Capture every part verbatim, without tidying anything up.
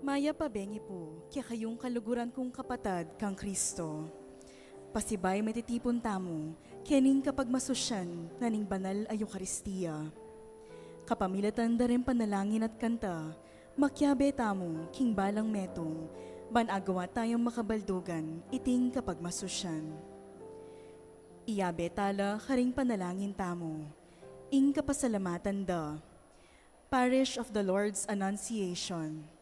Mayap a bengi pu kekayung kaluguran kung kapatad kang Kristo. Pasibayu mititipun tamu kening kapagmasusyan na ning banal a Eukaristia. Kapamilatan da ring panalangin at kanta, makiabe tamu king balang metung, ban agawa tayung makabaldugan iting kapagmasusyan. Iyabe tala karing panalangin tamu. Ing kapasalamatan da. Parish of the Lord's Annunciation.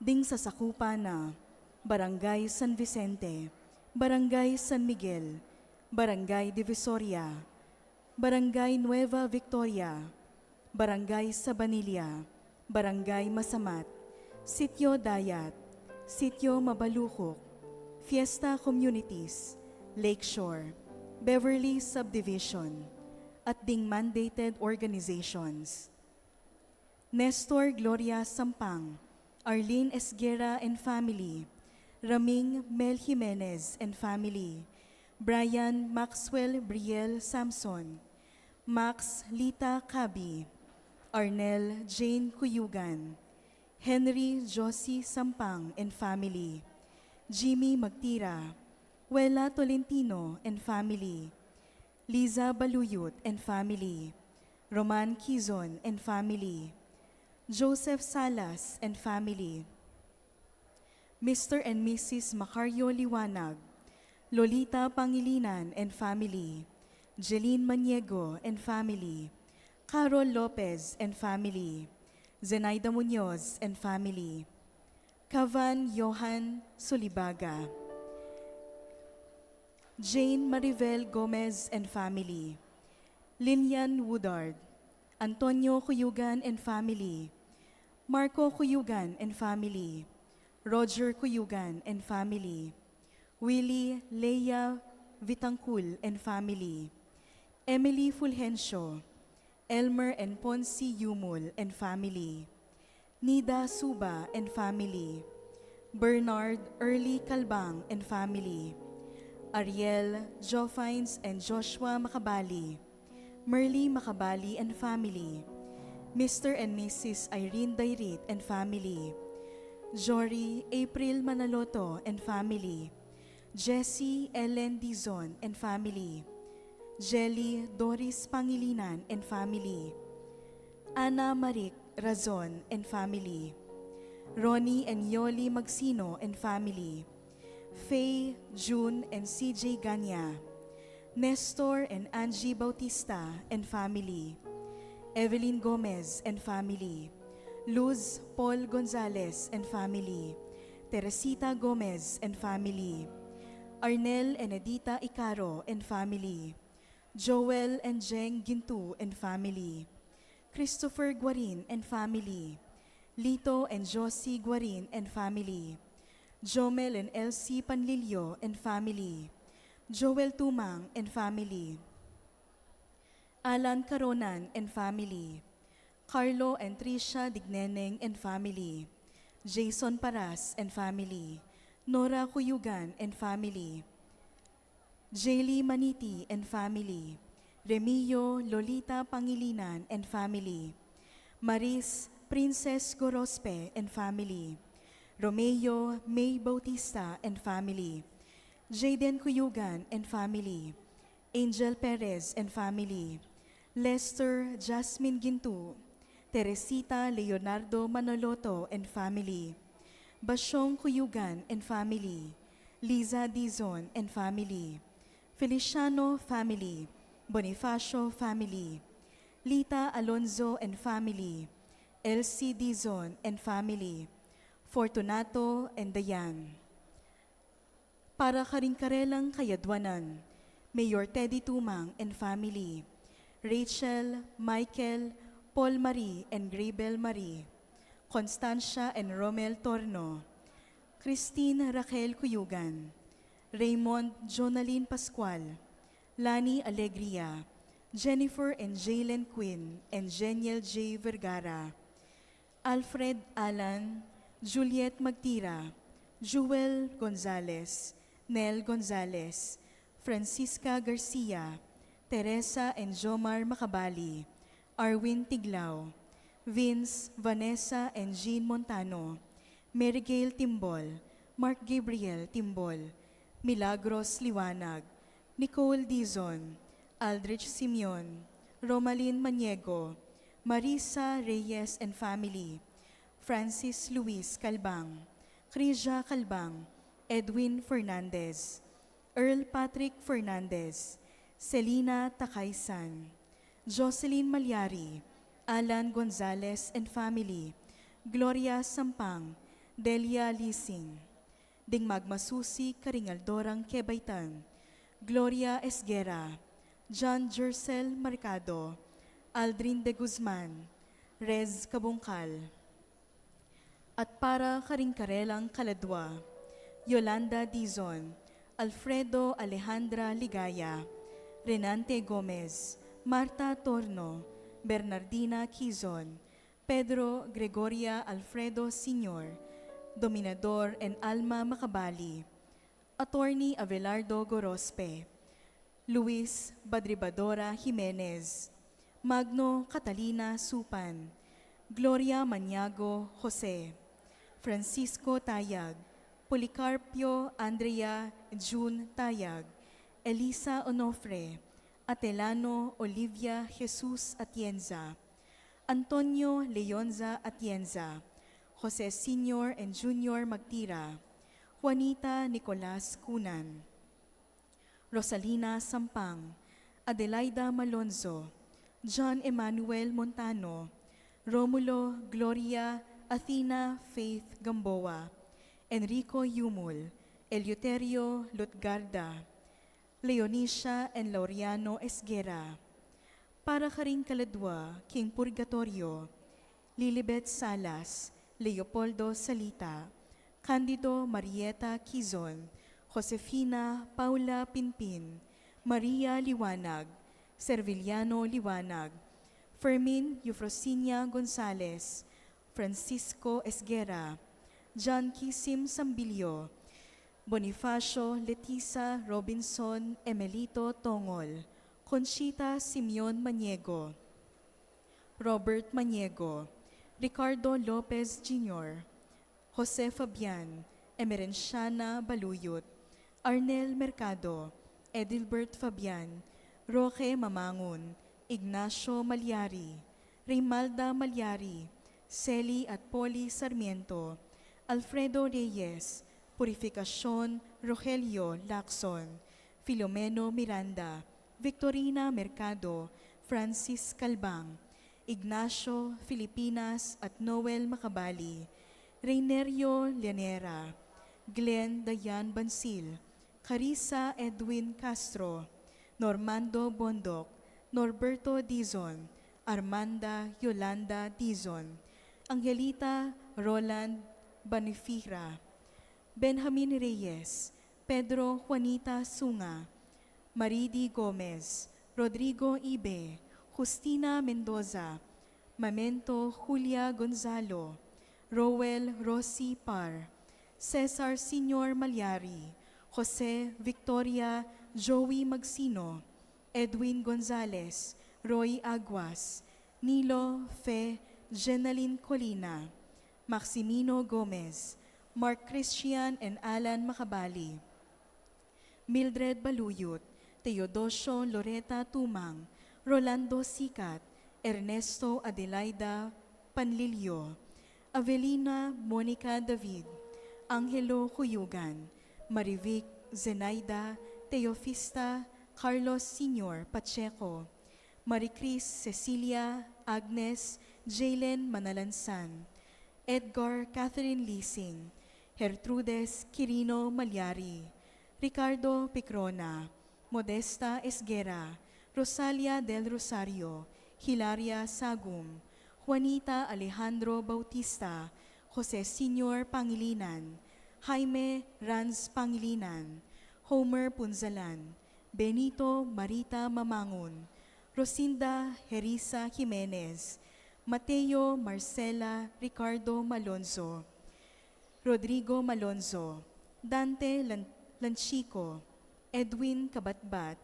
Ding sasakupan na, Barangay San Vicente, Barangay San Miguel, Barangay Divisoria, Barangay Nueva Victoria, Barangay Sabanilla, Barangay Masamat, Sitio Dayat, Sitio Mabalukuk, Fiesta Communities, Lakeshore, Beverly Subdivision, at ding mandated organizations. Nestor Gloria Sampang, Arlene Esguerra and family, Raming Mel Jimenez and family, Brian Maxwell Briel Samson, Max Lita Cabi, Arnel Jane Cuyugan, Henry Josie Sampang and family, Jimmy Magtira, Wela Tolentino and family, Liza Baluyut and family, Roman Quizon and family, Joseph Salas and family, Mister and Missus Macario Liwanag, Lolita Pangilinan and family, Jeline Maniego and family, Carol Lopez and family, Zenaida Muñoz and family, Cavan Johan Sulibaga, Jane Maribel Gomez and family, Lilian Woodard, Antonio Cuyugan and family, Marco Cuyugan and family, Roger Cuyugan and family, Willie Leia Vitangcul and family, Emily Fulgencio, Elmer and Ponce Yumul and family, Nida Suba and family, Bernard Early Calbang and family, Ariel, Joffines and Joshua Macabali, Merly Macabali and family, Mister and Missus Irene Dairit and family, Jory April Manaloto and family, Jessie Ellen Dizon and family, Jelly Doris Pangilinan and family, Ana Maric Razon and family, Ronnie and Yoli Magsino and family, Faye, June, and C J Ganya, Nestor and Angie Bautista and family, Evelyn Gomez and family, Luz Paul Gonzalez and family, Teresita Gomez and family, Arnel and Edita Icaro and family, Joel and Jeng Gintu and family, Christopher Guarin and family, Lito and Josie Guarin and family, Jomel and Elsie Panlilio and family, Joel Tumang and family, Alan Caronan and family, Carlo and Tricia Digneneng and family, Jason Paras and family, Nora Cuyugan and family, Jaylee Maniti and family, Remio Lolita Pangilinan and family, Maris Princess Gorospe and family, Romeo May Bautista and family, Jayden Cuyugan and family, Angel Perez and family, Lester Jasmine Gintu, Teresita Leonardo Manoloto and family, Basyong Cuyugan and family, Liza Dizon and family, Feliciano family, Bonifacio family, Lita Alonzo and family, Elsie Dizon and family, Fortunato and Dayan. Para karing karelang kayadwanan, Mayor Teddy Tumang and family, Rachel, Michael, Paul Marie and Graybel Marie, Constancia and Romel Torno, Christine Raquel Cuyugan, Raymond Jonalyn Pascual, Lani Alegria, Jennifer and Jalen Quinn and Jeniel J Vergara, Alfred Alan, Juliet Magtira, Jewel Gonzalez, Nel Gonzalez, Francisca Garcia, Teresa and Jomar Macabali, Arwin Tiglao, Vince, Vanessa and Jean Montano, Mary Gail Timbol, Mark Gabriel Timbol, Milagros Liwanag, Nicole Dizon, Aldrich Simeon, Romalyn Maniego, Marisa Reyes and family, Francis Luis Calbang, Crisia Calbang, Edwin Fernandez, Earl Patrick Fernandez, Selina Takaisan, Jocelyn Malyari, Alan Gonzalez and family, Gloria Sampang, Delia Lising. Ding magmasusi karing aldo rang kebaitan, Gloria Esguerra, John Jercel Mercado, Aldrin de Guzman, Rez Cabungcal. At para karing karelang kaladwa, Yolanda Dizon, Alfredo Alejandra Ligaya, Renante Gomez, Marta Torno, Bernardina Quizon, Pedro Gregoria Alfredo Senior, Dominador and Alma Macabali, Attorney Abelardo Gorospe, Luis Badribadora Jimenez, Magno Catalina Supan, Gloria Maniago Jose, Francisco Tayag, Policarpio Andrea Jun Tayag, Elisa Onofre, Atelano Olivia Jesus Atienza, Antonio Leonza Atienza, Jose Senior and Junior Magtira, Juanita Nicolas Cunan, Rosalina Sampang, Adelaida Malonzo, John Emmanuel Montano, Romulo Gloria Athena Faith Gamboa, Enrico Yumul, Eleuterio Lutgarda, Leonicia and Laureano Esguerra. Para karing kaladwa king purgatorio, Lilibet Salas, Leopoldo Salita, Candido Marieta Quizon, Josefina Paula Pinpin, Maria Liwanag, Serviliano Liwanag, Fermin Eufrosinia Gonzalez, Francisco Esguerra, John Kisim Sambilio, Bonifacio Letisa Robinson Emelito Tongol, Conchita Simeon Maniego, Robert Maniego, Ricardo Lopez Junior, Jose Fabian, Emerenciana Baluyut, Arnel Mercado, Edilbert Fabian, Roque Mamangun, Ignacio Malyari, Rimalda Malyari, Celi at Polly Sarmiento, Alfredo Reyes, Purificacion Rogelio Lacson, Filomeno Miranda, Victorina Mercado, Francis Calbang, Ignacio Filipinas at Noel Macabali, Reynerio Llanera, Glenn Dayan Bansil, Carissa Edwin Castro, Normando Bondoc, Norberto Dizon, Armanda Yolanda Dizon, Angelita Roland Banifira, Benjamin Reyes, Pedro Juanita Sunga, Maridi Gomez, Rodrigo Ibe, Justina Mendoza, Mamento Julia Gonzalo, Roel Rossi Par, Cesar Senior Malyari, Jose Victoria Joey Magsino, Edwin Gonzalez, Roy Aguas, Nilo Fe, Jenaline Colina, Maximino Gomez, Mark Christian and Alan Macabali, Mildred Baluyut, Teodosio Loreta Tumang, Rolando Sikat, Ernesto Adelaida Panlilio, Avelina Monica David, Angelo Cuyugan, Marivic Zenaida Teofista, Carlos Senior Pacheco, Maricris Cecilia Agnes Jalen Manalansan, Edgar Catherine Lising, Gertrudes Quirino Malyari, Ricardo Picrona, Modesta Esguerra, Rosalia del Rosario, Hilaria Sagum, Juanita Alejandro Bautista, Jose Senior Pangilinan, Jaime Ranz Pangilinan, Homer Punzalan, Benito Marita Mamangun, Rosinda Herisa Jimenez, Mateo Marcela Ricardo Malonzo, Rodrigo Malonzo, Dante Lan-, Lanchico, Edwin Kabatbat,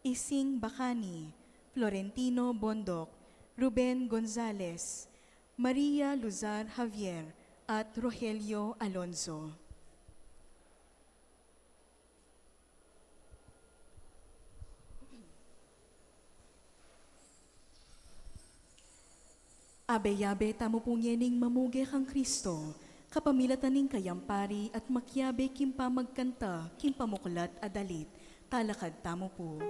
Ising Bacani, Florentino Bondoc, Ruben Gonzalez, Maria Luzar Javier, at Rogelio Alonzo. Abe-abe tamu pu ngening mamuge kang Kristo, kapamilatan ning kayang pari at makiabe king pamagkanta, king pamuklat a dalit, talakad tamu pu.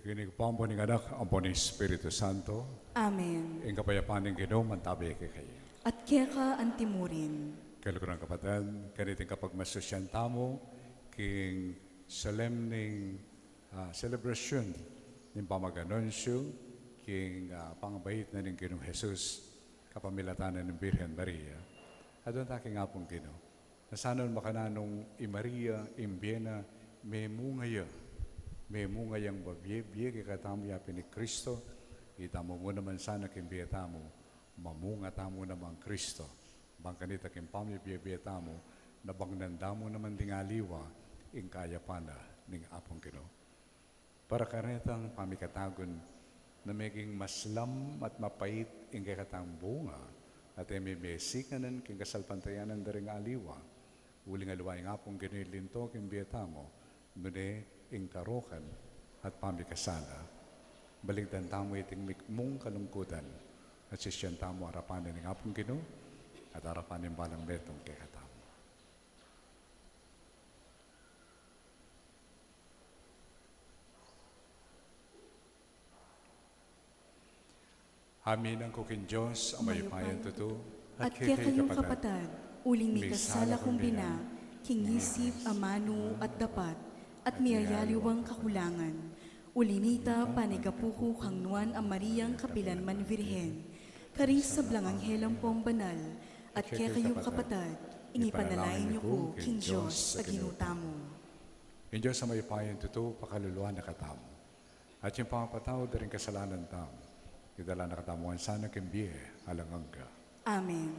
King lagyu ning Ibpa, ampo ning Anak, ampo ning Espiritu Santo. Amen. Ing kapayapan ning Ginu mantabi kekayu. At keka antimurin. Kaluguran kapatad, kaniting kapagmasusyan tamu king solemneng, ah, selebrasyun ning pamag-anunsyu king, ah, pangabait na ning Ginung Jesus kapamilatan na ning Birhen Maria. Adwan ta king Apung Ginu. Na sana makananu nung i Maria, ing bie na, memunga ya. Memunga yang babie-bie kekatamu, ya pin i Kristo. Itamu mu naman sana king bie tamu, mamunga tamu naman Kristo. Bang kanita king pamibie-bie tamu, nabangnan da mu naman ding aliwa, ing kayapan na ning Apung Ginu. Para karetang pamikatagun na meging maslam at mapait ing kekatang bunga, at e me mesikan king kasalpantayanan da ring aliwa. Uling aliwa ing Apung Ginu ing linto king bie tamu, nune ing karokan at pamikasala. Balikdan tamu iting mikmung kalungkutan, at sisian tamu arapan ning Apung Ginu, at arapan ning balang metung kekatamu. Aminan ku king Dios a mayupayang tutu, at kekayu kapatad, uling mikasala kung bina, king isip, amanu, at dapat, at miyayaliwang kakulangan. Uli na nita, panigapu ku kang Nuan a Mariang kapilan man Virgen, karing sablang anghel ampong banal, at kekayu kapatad, ing ipanalangin yu ku king Dios a Ginu tamu. Ing Dios a mayupayang tutu pakaluluan na katamu, at ing pangapatawad da ring kasalanan tamu, idala na katamu ngan sana king bie alang angga. Amen.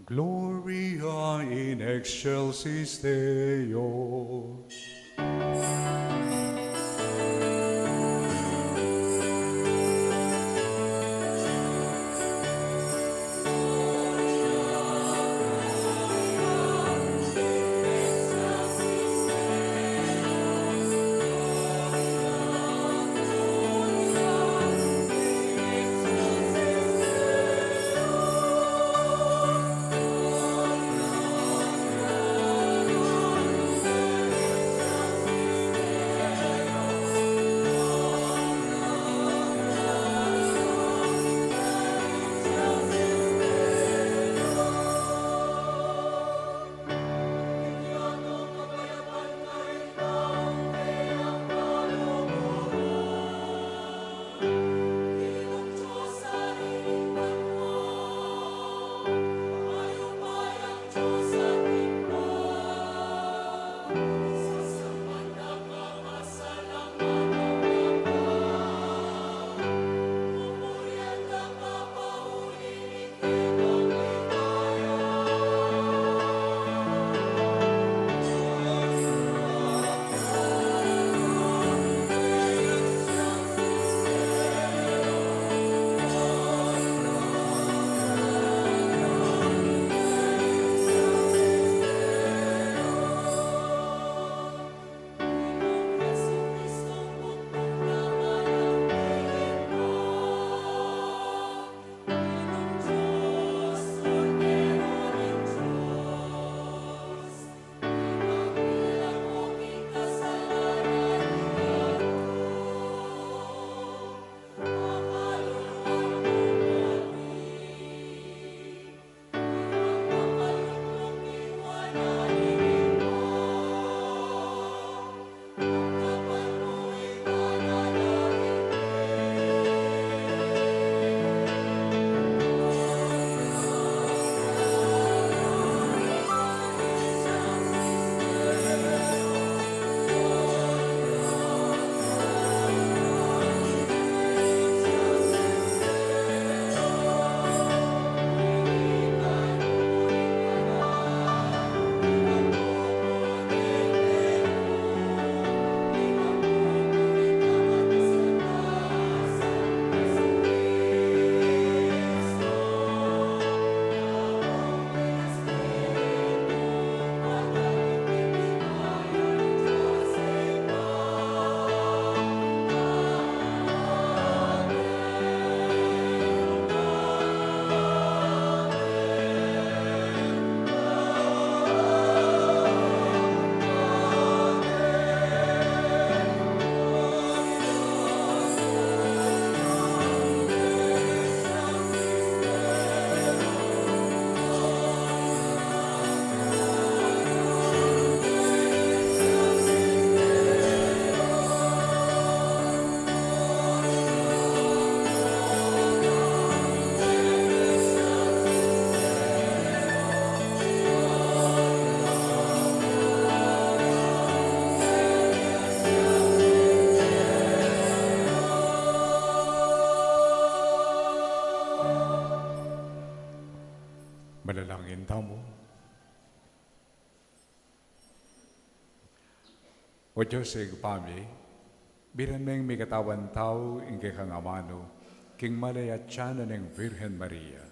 Gloria in excelsis Deo. Manalangin tamu. O Dios, Ibpa mi, biran meng mikatawan tau ing kekang amanu king malaya atyan nang Virgen Maria.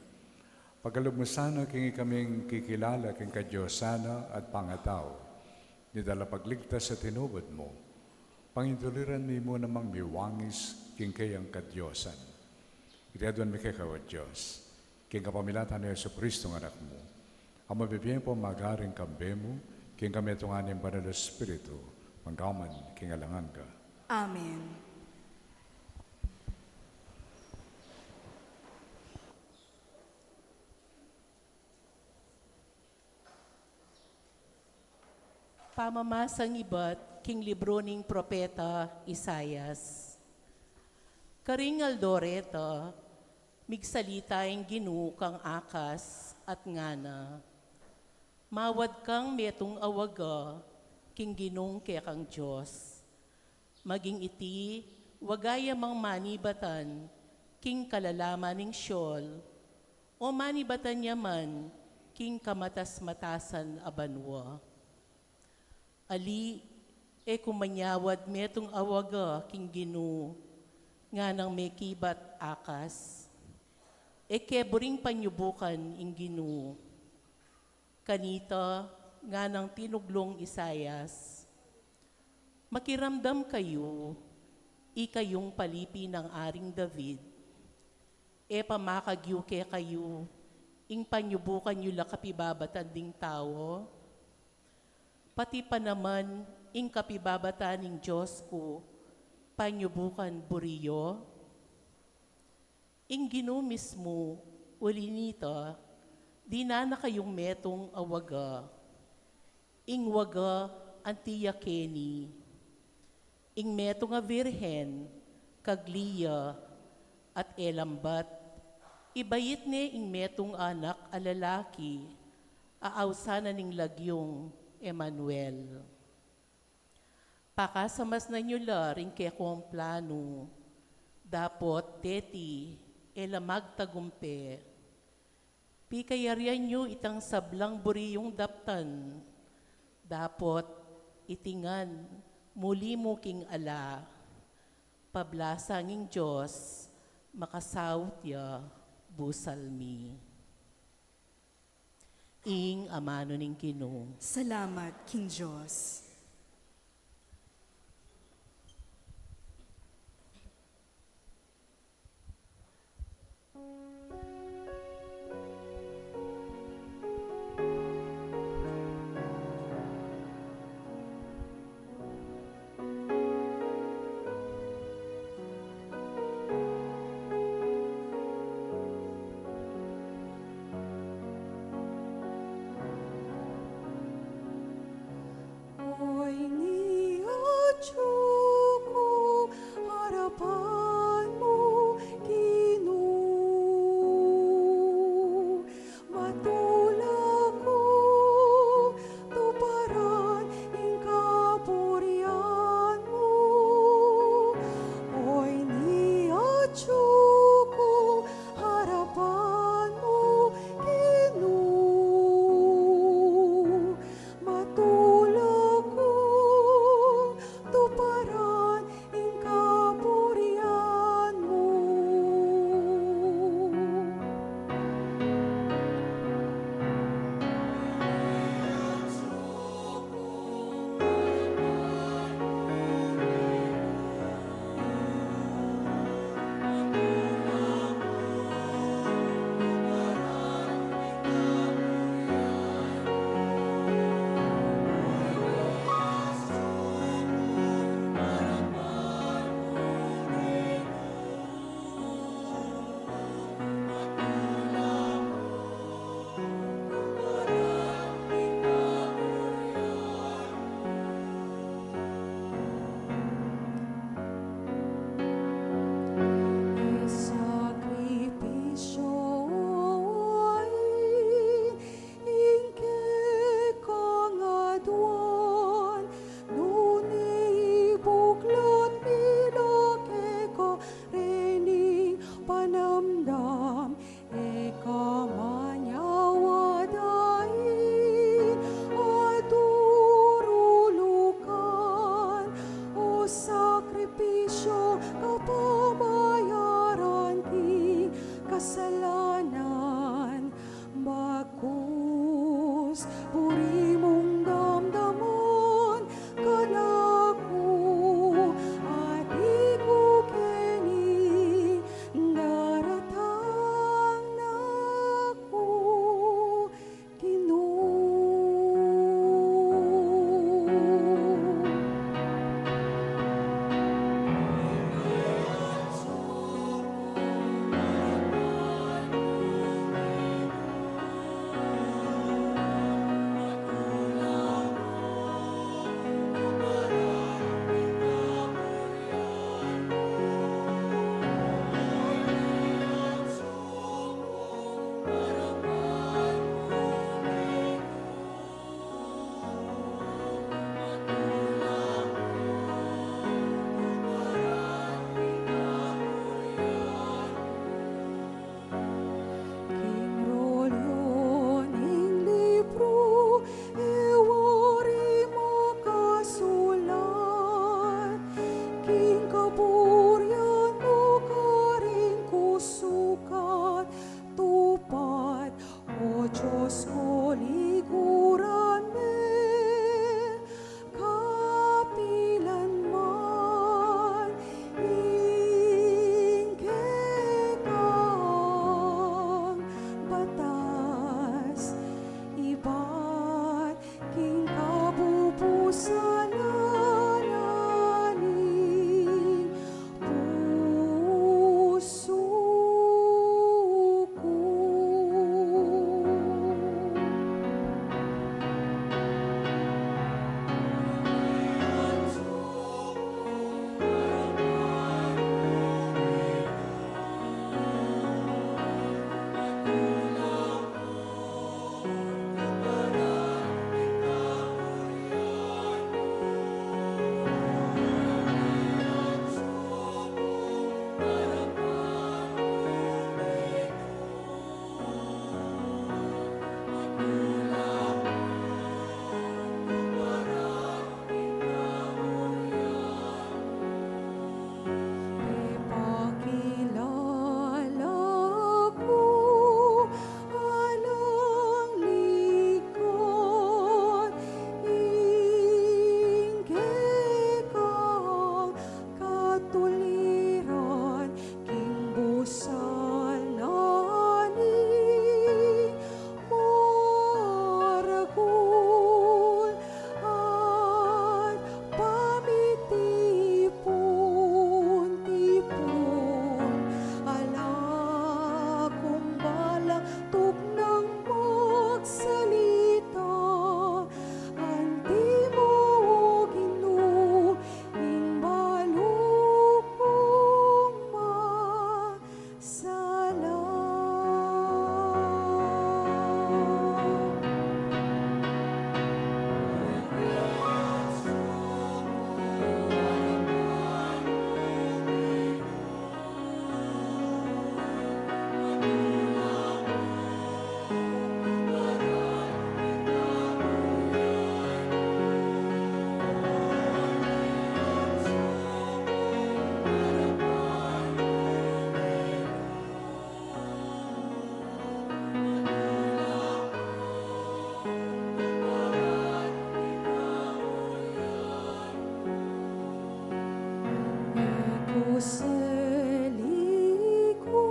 Pakalub mu sana king ikaming kikilala king kadiosan na at pangatau, ning dalapagligtas a tinubud mu, pangintuliran mi mu namang miwangis king kayang kadiosan. Iti aduan mi keka, O Dios, king kapamilatan nang Jesucristo a Anak mu, a mabibie ampon magari kambe mu, king kametungan ning Banal a Espiritu, mangga man king alang angga. Amen. Pamamasang ibat king libru ning propeta Isaias. Karing aldo reta, migsalita ing Ginu kang Akas at ngana, "Mawad kang metung a waga king Ginung kekang Dios." Maging iti, waga ya mang manibatan king kalalaman ning Sheol, o manibatan ya man king kamatas-matasan a banua. Ali, e ku manyawad metung a waga king Ginu, nganang mekibat Akas. E ke buring panyubukan ing Ginu. Kanita, nganang tinuglung Isaias, "Makiramdam kayu, ikayung palipi nang Aring David. E pamakag yu kekayu ing panyubukan yu la kapibabatan ding tau? Pati pa naman ing kapibabatan ning Dios ku, panyubukan buri yu?" Ing Ginu mismu, uli nita, dinan na kayung metung a waga. Ing waga anti ya keni. Ing metung a birhen, kagli ya, at e lambat, ibait ne ing metung a anak a lalaki, a ausan na ning lagyung Emmanuel. Pakasamasnan yu la ring kekong planu, dapot deti e la magtagumpe. Pikayarian yu itang sablang buri yung daptan, dapot iti ngan muli mu king ala. Pablasang ing Dios, makasaut ya busal mi. Ing amanu ning Ginu. Salamat king Dios. Bat king kabubusan na ning pusu ku. Ipakilala ku alang lingkod ing kekang katuliran king busal na ning maragul at pamitipun-tipun. Ala kung balang tuknang magsalita, antimo, O Ginu, ing balu kung masala. Kusali ku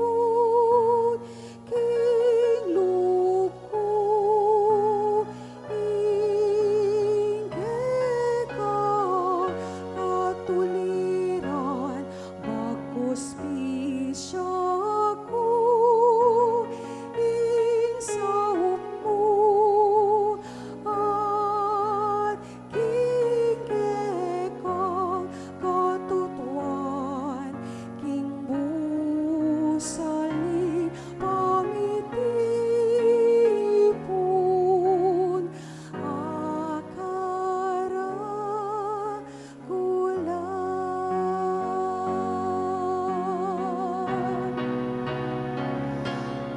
king lub ku ing kekang katuliran, bagkus pisya ku ing saup mu at king kekang katutuan, king busal ning pamitipun, akara ku la.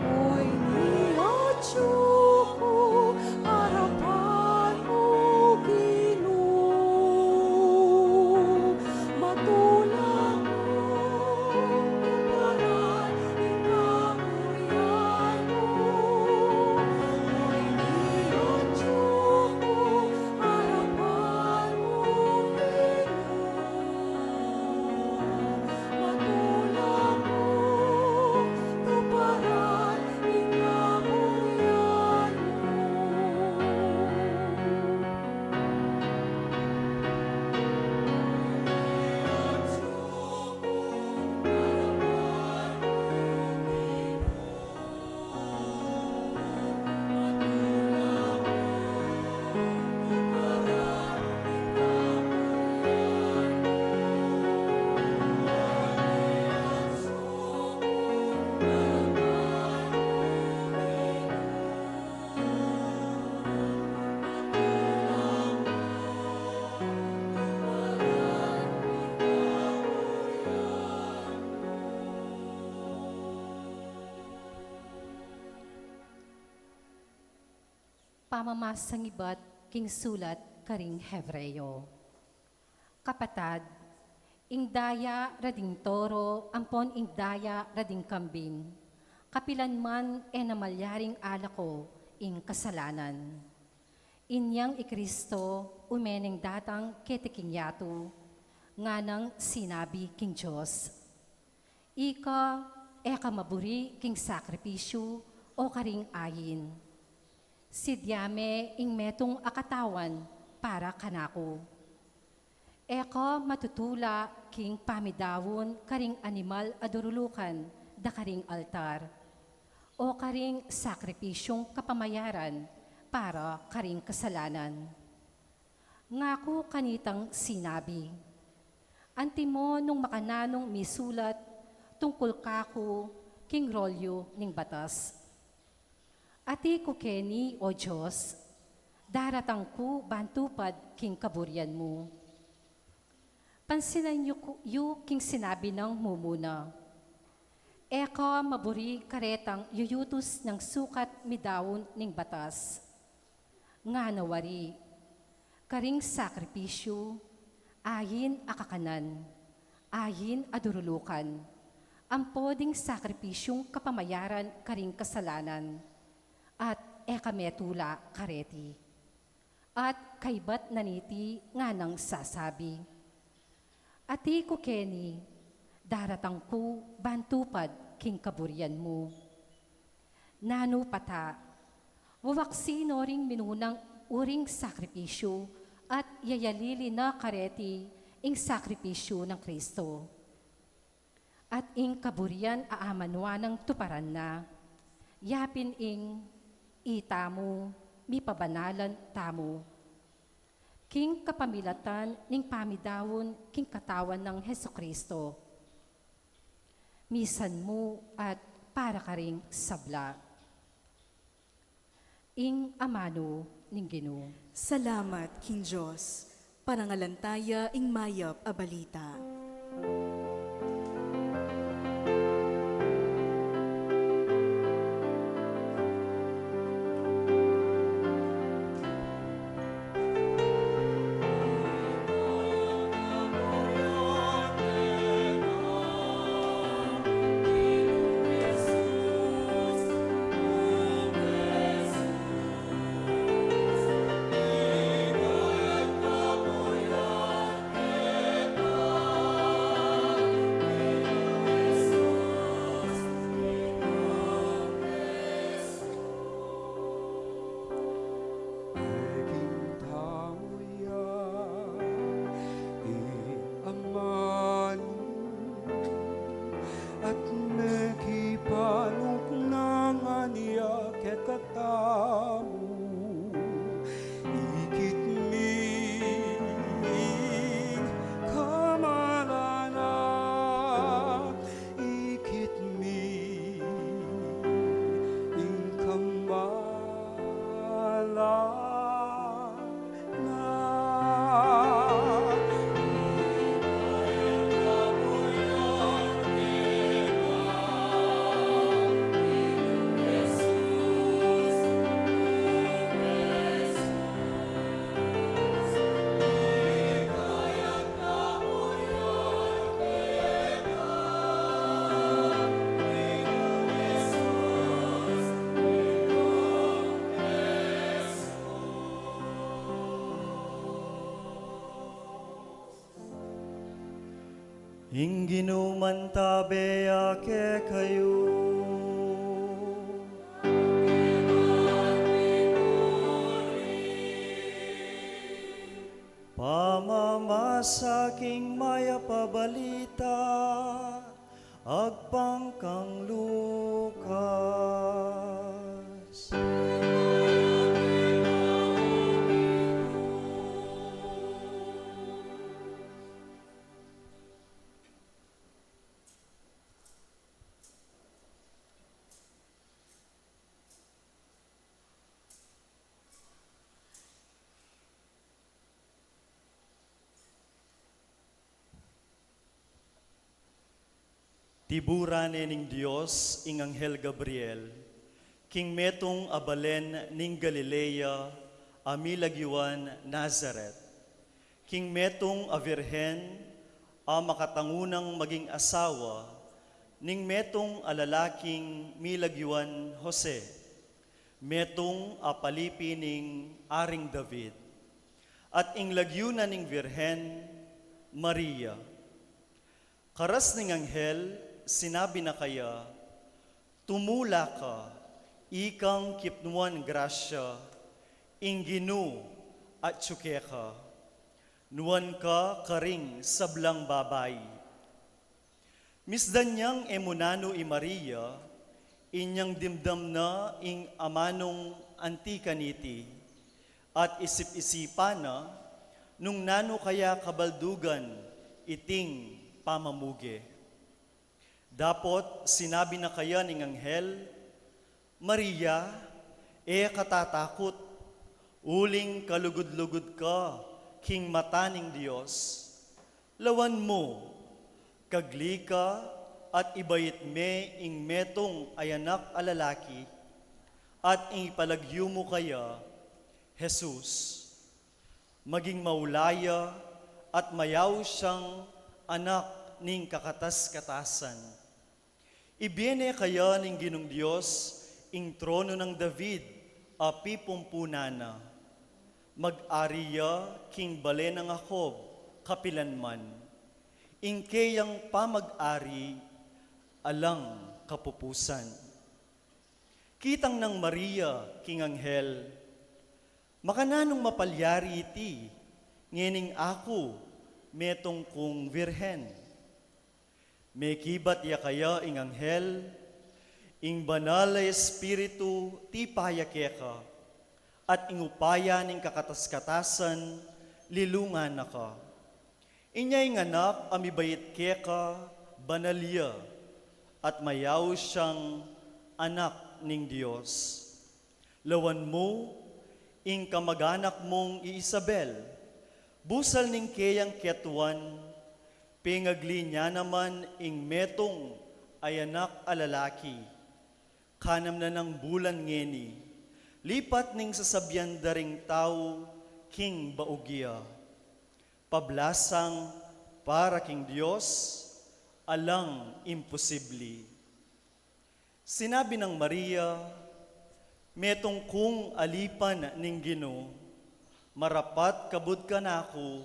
Oy ni atyu ku arapan mu, Ginu, matulang kung tuparan ing kamurian mu. Oy ni atyu ku arapan mu, Ginu, matulang kung tuparan ing kamurian mu. Pamamasang ibat king sulat karing Hebreo. Kapatad, ing daya ra ding toro ampon ing daya ra ding kambing, kapilan man e na malyaring alako ing kasalanan. Inyang i Kristo ume neng datang keti king yatu, nganang sinabi king Dios, "Ika e ka maburi king sakripisyu o karing ain." Sidya me ing metung a katawan para kanaku. E ka matutula king pamidaun karing animal a durulukan da karing altar, o karing sakripisyung kapamayaran para karing kasalanan. Ngaku kanitang sinabi, "Antimo nung makananung misulat tungkul kaku king rolyu ning batas." Ati ku keni, O Dios, daratang ku ban tupad king kaburian mu. Pansinan yu ku, yu king sinabi nang mumuna. E ka maburi karetang yuyutus nang sukat midaun ning batas. Ngana wari, karing sakripisyu, ain a kakanan, ain a durulukan, ampo ding sakripisyung kapamayaran karing kasalanan, at e ka metula kareti. At kaybat na niti nganang sasabi, Ati ku keni, daratang ku ban tupad king kaburian mu. Nanu pa ta, wawaksi no ring minunang uring sakripisyu at yayalili na kareti ing sakripisyu nang Kristo. At ing kaburian a amanwa nang tuparan na, yapin ing itamu, mipabanalan tamu. King kapamilatan ning pamidaun king katawan nang Jesucristo, misan mu at para karing sabla. Ing amanu ning Ginu. Salamat king Dios. Parangalan taya ing mayap a balita. King tamu ya ing amanu, at mekipaluknangan ya kekatamu. Ikit mi ing kamalan na, ikit mi ing kamalan na. Ing Ginu mantabe ya kekayu. Pamamasa king mayap a balita agpang kang Lucas. Tiburan ne ning Dios ing anghel Gabriel king metung a balen ning Galilea a milagyuan Nazaret, king metung a birhen a makatangunang maging asawa ning metung a lalaking milagyuan Jose, metung a palipi ning Aring David. At ing lagyu na ning birhen, Maria. Karas ning anghel, sinabi na kaya, "Tumula ka, Ikang kipnuan grasya ing Ginu atyu keka, nuan ka karing sablang babai. Misdan yang e mu nanu i Maria, inyang dimdam na ing amanung anti kaniti, at isip-isipan na nung nanu kaya kabaldugan iting pamamuge. Dapot sinabi na kaya ning anghel, "Maria, e ka tatakut, uling kalugud-lugud ka king mata ning Dios. Lawan mu, kagli ka at ibait me ing metung a anak a lalaki, at ing ipalagyu mu kaya, Jesus. Maging maulaya at mayaus yang anak ning kakatas-katasan. Ibie ne kaya ning Ginung Dios ing trono nang David a pipumpunan na. Mag-ari ya king bale nang Jacob kapilanman. Ing keyang pamag-ari alang kapupusan." Kitang nang Maria king anghel, "Makananung mapalyari iti, ngening aku metung kung birhen?" Mekibat ya kaya ing anghel, "Ing Banal a Espiritu tipa ya keka, at ing upaya ning kakatas-katasan lilungan na ka. Inya ing anak a mibait keka, banal ya, at mayaus yang anak ning Dios. Lawan mu, ing kamag-anak mung i Isabel, busal ning keyang ketuan, pengagli na naman ing metung a anak a lalaki. Kanam na nang bulan ngeni, lipat ning sasabian da ring tau king baug ya. Pablasang para king Dios, alang imposibli." Sinabi nang Maria, "Metung kung alipan ning Ginu, marapat kabud kanaku,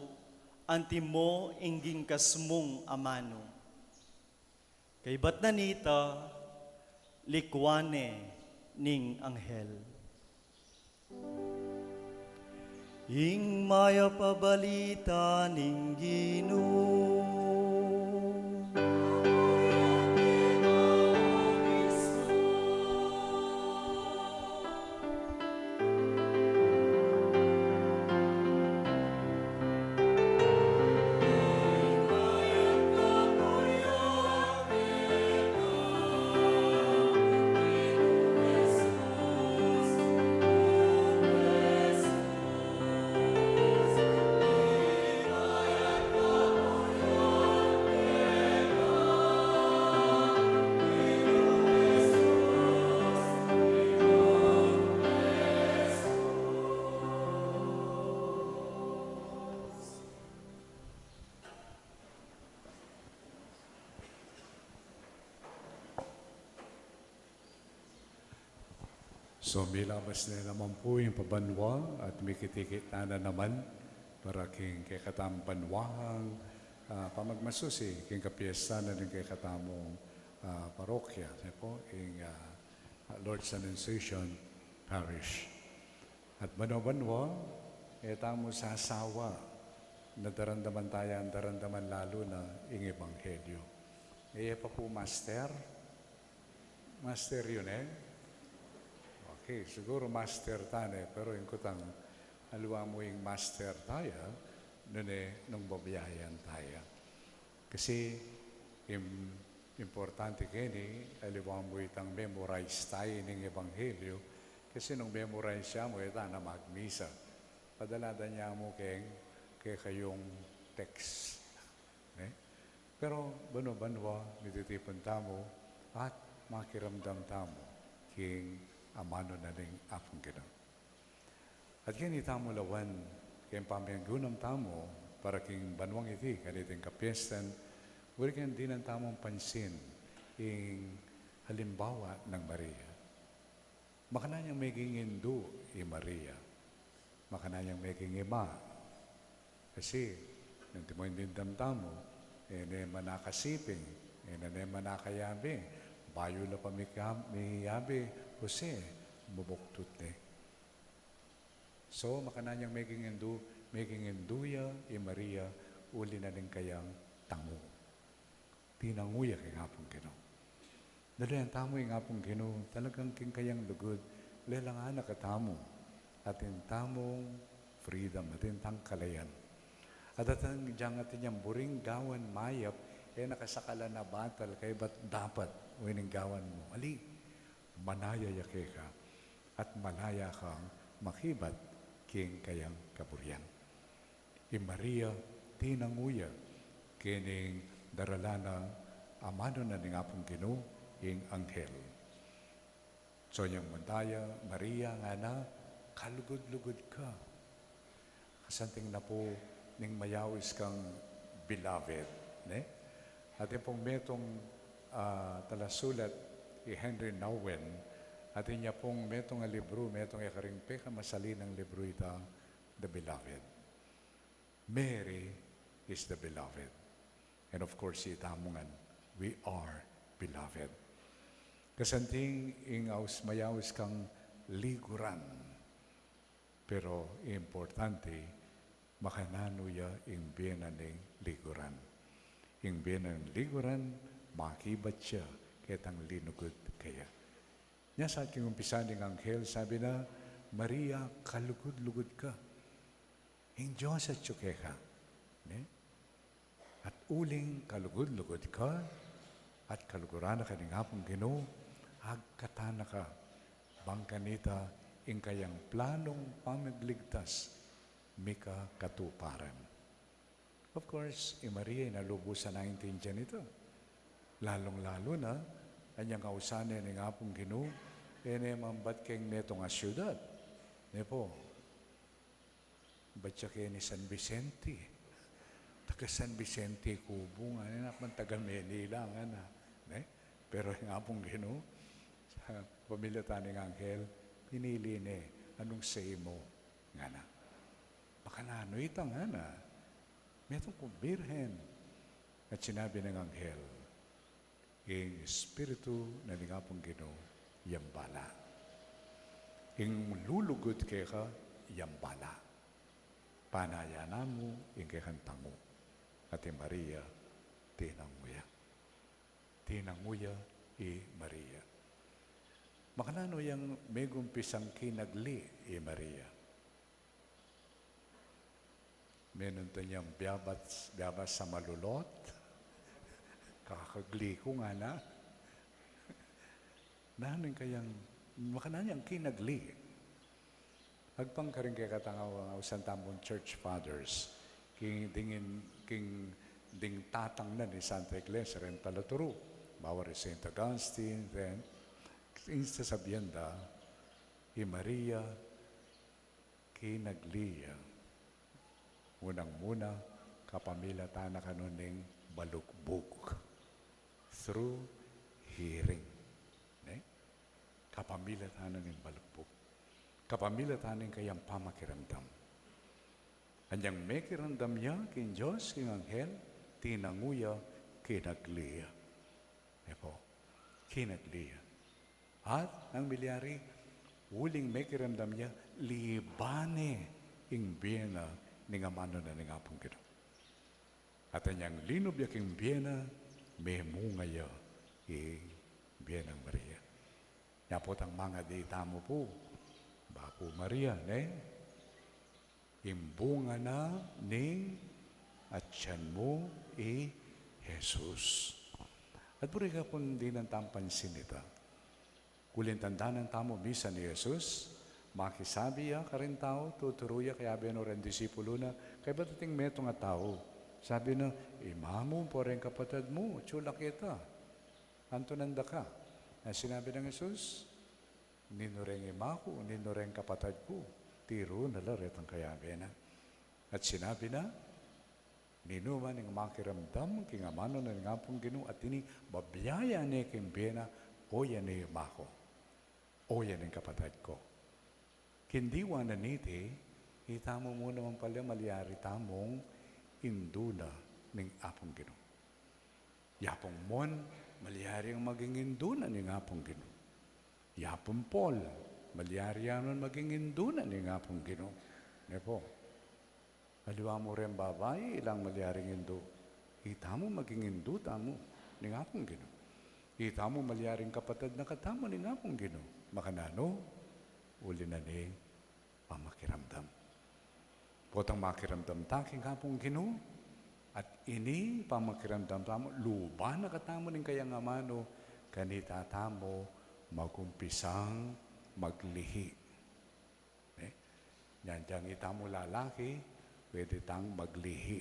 antimo ing gingkas mung amanu." Kaybat na nita, likwan ne ning anghel. Ing mayap a balita ning Ginu. So, milabas ne naman pu ing pabanua at mikitikit na naman para king kekatamung banua, ah, pamagmasusi king kapiestan ning kekatamung, ah, parokya, ne pu, ing, ah, Lord's Annunciation Parish. At banua-banua, e tamu sasawa na daramdaman taya, daramdaman lalu na ing ebanghelyo. E pa pu, Master? Master yu ne? Okay, siguru master ta ne, pero ing kutang, aliwa mu ing master taya, nune nung babiayan taya. Kasi, im-, importante keni, aliwa mu itang memorize taya ning ebanghelyo, kasi nung memorize ya mu, e ta na magmisa. Padala da ne mu keng, kekayung text. Ne? Pero banua-banua, mititipun tamu at makiramdam tamu king amanu na ning Apung Ginu. At keni tamu lawan, keng pamanggunam tamu para king banuang iti, kaniting kapiestan, buri keng dinan tamung pansin ing halimbawa nang Maria. Makanyan yang meging indu i Maria. Makanyan yang meging ima. Kasi, nung antimo ing dimdam tamu, e ne manakasiping, e ne manakayabe, bayu la pa mika-, miyabe, Jose, Mubuktut ne. So, makananu yang meging indu, meging indu ya i Maria, uli na ning kayang tangu. Tinangu ya king Apung Ginu. Dalu yang tamu ing Apung Ginu, talagang king kayang lugud, lelangan na katamu. Atin tamung freedom, atin tang kalayan. At atin yang, atin yang buring gawan mayap, e na kasakalan a batal, kaybat dapat, o ining gawan mu. Ali, manaya ya keka, at malaya kang makibat king kayang kaburian. I Maria, tinangu ya, kening daralan a amanu na ning Apung Ginu, ing anghel. So, inyang munta ya, Maria, ngana, kalugud-lugud ka. Kasanting na pu ning mayawis kang beloved, ne? Atin pung metung, ah, talasulat, i Henri Nouwen, atin ya pung metung a libru, metung ya karing pekamasalinang libru ita, The Beloved. Mary is the beloved. And of course, itamu ngan, we are beloved. Kasanting ing aus, mayawis kang liguran. Pero importante, makananu ya ing bie na ning liguran. Ing bie na ning liguran, makibat ya ketang linugud kaya. Nya sa king umpisa ning anghel, sabi na, "Maria, kalugud-lugud ka. Ing Dios atyu keka." Ne? At uling kalugud-lugud ka, at kaluguran na ka ning Apung Ginu, agkatan na ka, bang kanita ing kayang planung pamagligtas, mika katuparan. Of course, i Maria, inalubusan na ing tindian ita. Lalung-lalu na, anyang ausan ne ning Apung Ginu, e ne mambat keng metung a syudad. Ne pu, bat ya keni San Vicente. Taga San Vicente ku bu, ngana, nanu man taga Manila, ngana. Ne? Pero ing Apung Ginu, sa pamilatan ning anghel, pinili ne, anung say mu, ngana. Makananu ita, ngana. Metung pung birhen. At sinabi ning anghel, "Ing Espiritu na ning Apung Ginu, yang bala. Ing lulugud keka, yang bala. Panayan na mu ing kekang tangu." At i Maria, tinangu ya. Tinangu ya i Maria. Makananu yang megumpisang kinagli i Maria? Menuntun yang biyabat, biyabat sa malulot. Kakagli ku, ngana. Nanu ing kayang, makananu yang kinagli? Agpang karing kekatang ausan tamung church fathers, king dingin, king ding tatang na ning Santa Iglesia reng talaturu, bawa ri Saint Augustine, then, ing sasabian da, i Maria, kinagli ya. Unang-una, kapamilatan na kanu ning balugbug. Through hearing. Ne? Kapamilatan na ning balugbug. Kapamilatan na ning kayang pamakiramdam. Anyang mekiramdam ya king Dios, king anghel, tinangu ya, kinagli ya. E pu, kinagli ya. At nanu ing milyari, uling mekiramdam ya, liban ne ing bie na ning amanu na ning Apung Ginu. At anyang linub ya king bie na, memunga ya ing bie nang Maria. Nya pu tang mangadi tamu pu, baku Maria, ne? Ing bunga na ning atian mu i Jesus. At buri ka pung dinan tang pansin ita. Uling tandanan tamu misa ni Jesus, makisabi ya karing tau, tuturu ya, kayabe no reng disipulu na, kaybat ating metung a tau. Sabi na, "Ima mu ampo reng kapatad mu, atyu la keta. Anto nanda ka?" At sinabi nang Jesus, "Ninu reng ima ku, ninu reng kapatad ku, tiru na la retang kayabe na." At sinabi na, "Ninuman ing makiramdam king amanu na ning Apung Ginu at ini, babiayan ne king bie na, oyan ne ing ima ku, oyan ne ing kapatad ku." King diwa na niti, itamu mu naman pala malyari tamung indu na ning Apung Ginu. Yapung Mon, malyari yang maging indu na ning Apung Ginu. Yapung Paul, Malyari ya nung maging indu na ning Apung Ginu. Ne pu? Aliwa mu ring babai, ilang malyaring indu. Itamu maging indu tamu ning Apung Ginu. Itamu malyaring kapatad na katamu ning Apung Ginu. Makananu? Uli na ning pamakiramdam. Potang makiramdam ta king Apung Ginu, at ini pamakiramdam tamu, luba na katamu ning kayang amanu, kanita tamu magumpisang maglihi. Ne? Nyan, dyan itamu lalaki, pwede tang maglihi.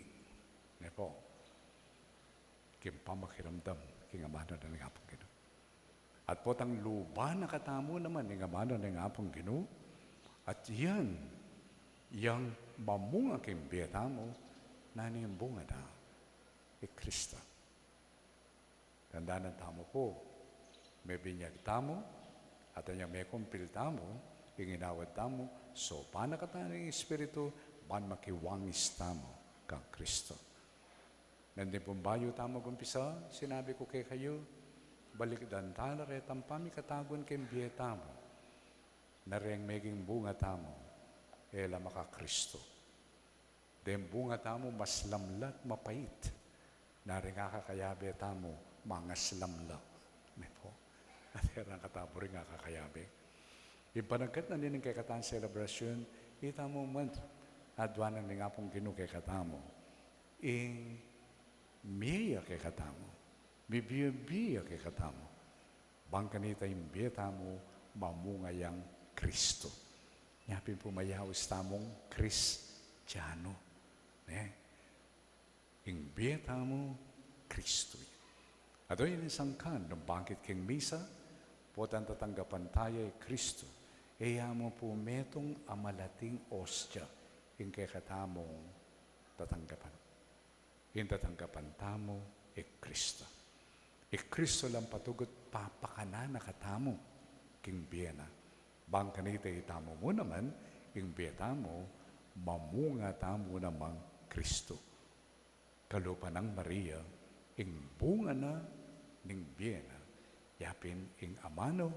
Ne pu? King pamakiramdam king amanu na ning Apung Ginu. At potang luba na katamu naman ning amanu na ning Apung Ginu, at yan, yang mamunga king bie tamu, nanu ing bunga na? I Kristo. Tandanan tamu pu, mebinyag tamu, at anyang mekumpil tamu, ing inawad tamu, saupan na katamu ning Espiritu, ban makiwangis tamu kang Kristo. Nandin pung bayu tamu magumpisa, sinabi ku kekayu, balikdan ta la retang pamikatagun king bie tamu. Na reng meging bunga tamu, e la maka-Kristo. Deng bunga tamu maslam la at mapait. Na reng akakayabe tamu, mangaslam la. Ne pu? At e rang katamu ring akakayabe. Ing panagkat na nining kekatang selebrasyun, itamu man, adwanan ning Apung Ginu kekatamu ing mie ya kekatamu, mibie-bie ya kekatamu, ban kanita ing bie tamu mamunga yang Kristo. Nya pin pu mayaus tamung Kristiano. Ne? Ing bie tamu Kristo ya. At o, ini ing sangkan nung bakit king misa, potang tatanggapan taya i Kristo, e ya mu pu metung a malating ostia ing kekatamung tatanggapan. Ing tatanggapan tamu i Kristo. I Kristo lang patugut papakanan na katamu king bie na. Ban kanita itamu mu naman, ing bie tamu, mamunga tamu namang Kristo. Kalupa nang Maria, ing bunga na ning bie na, yapin ing amanu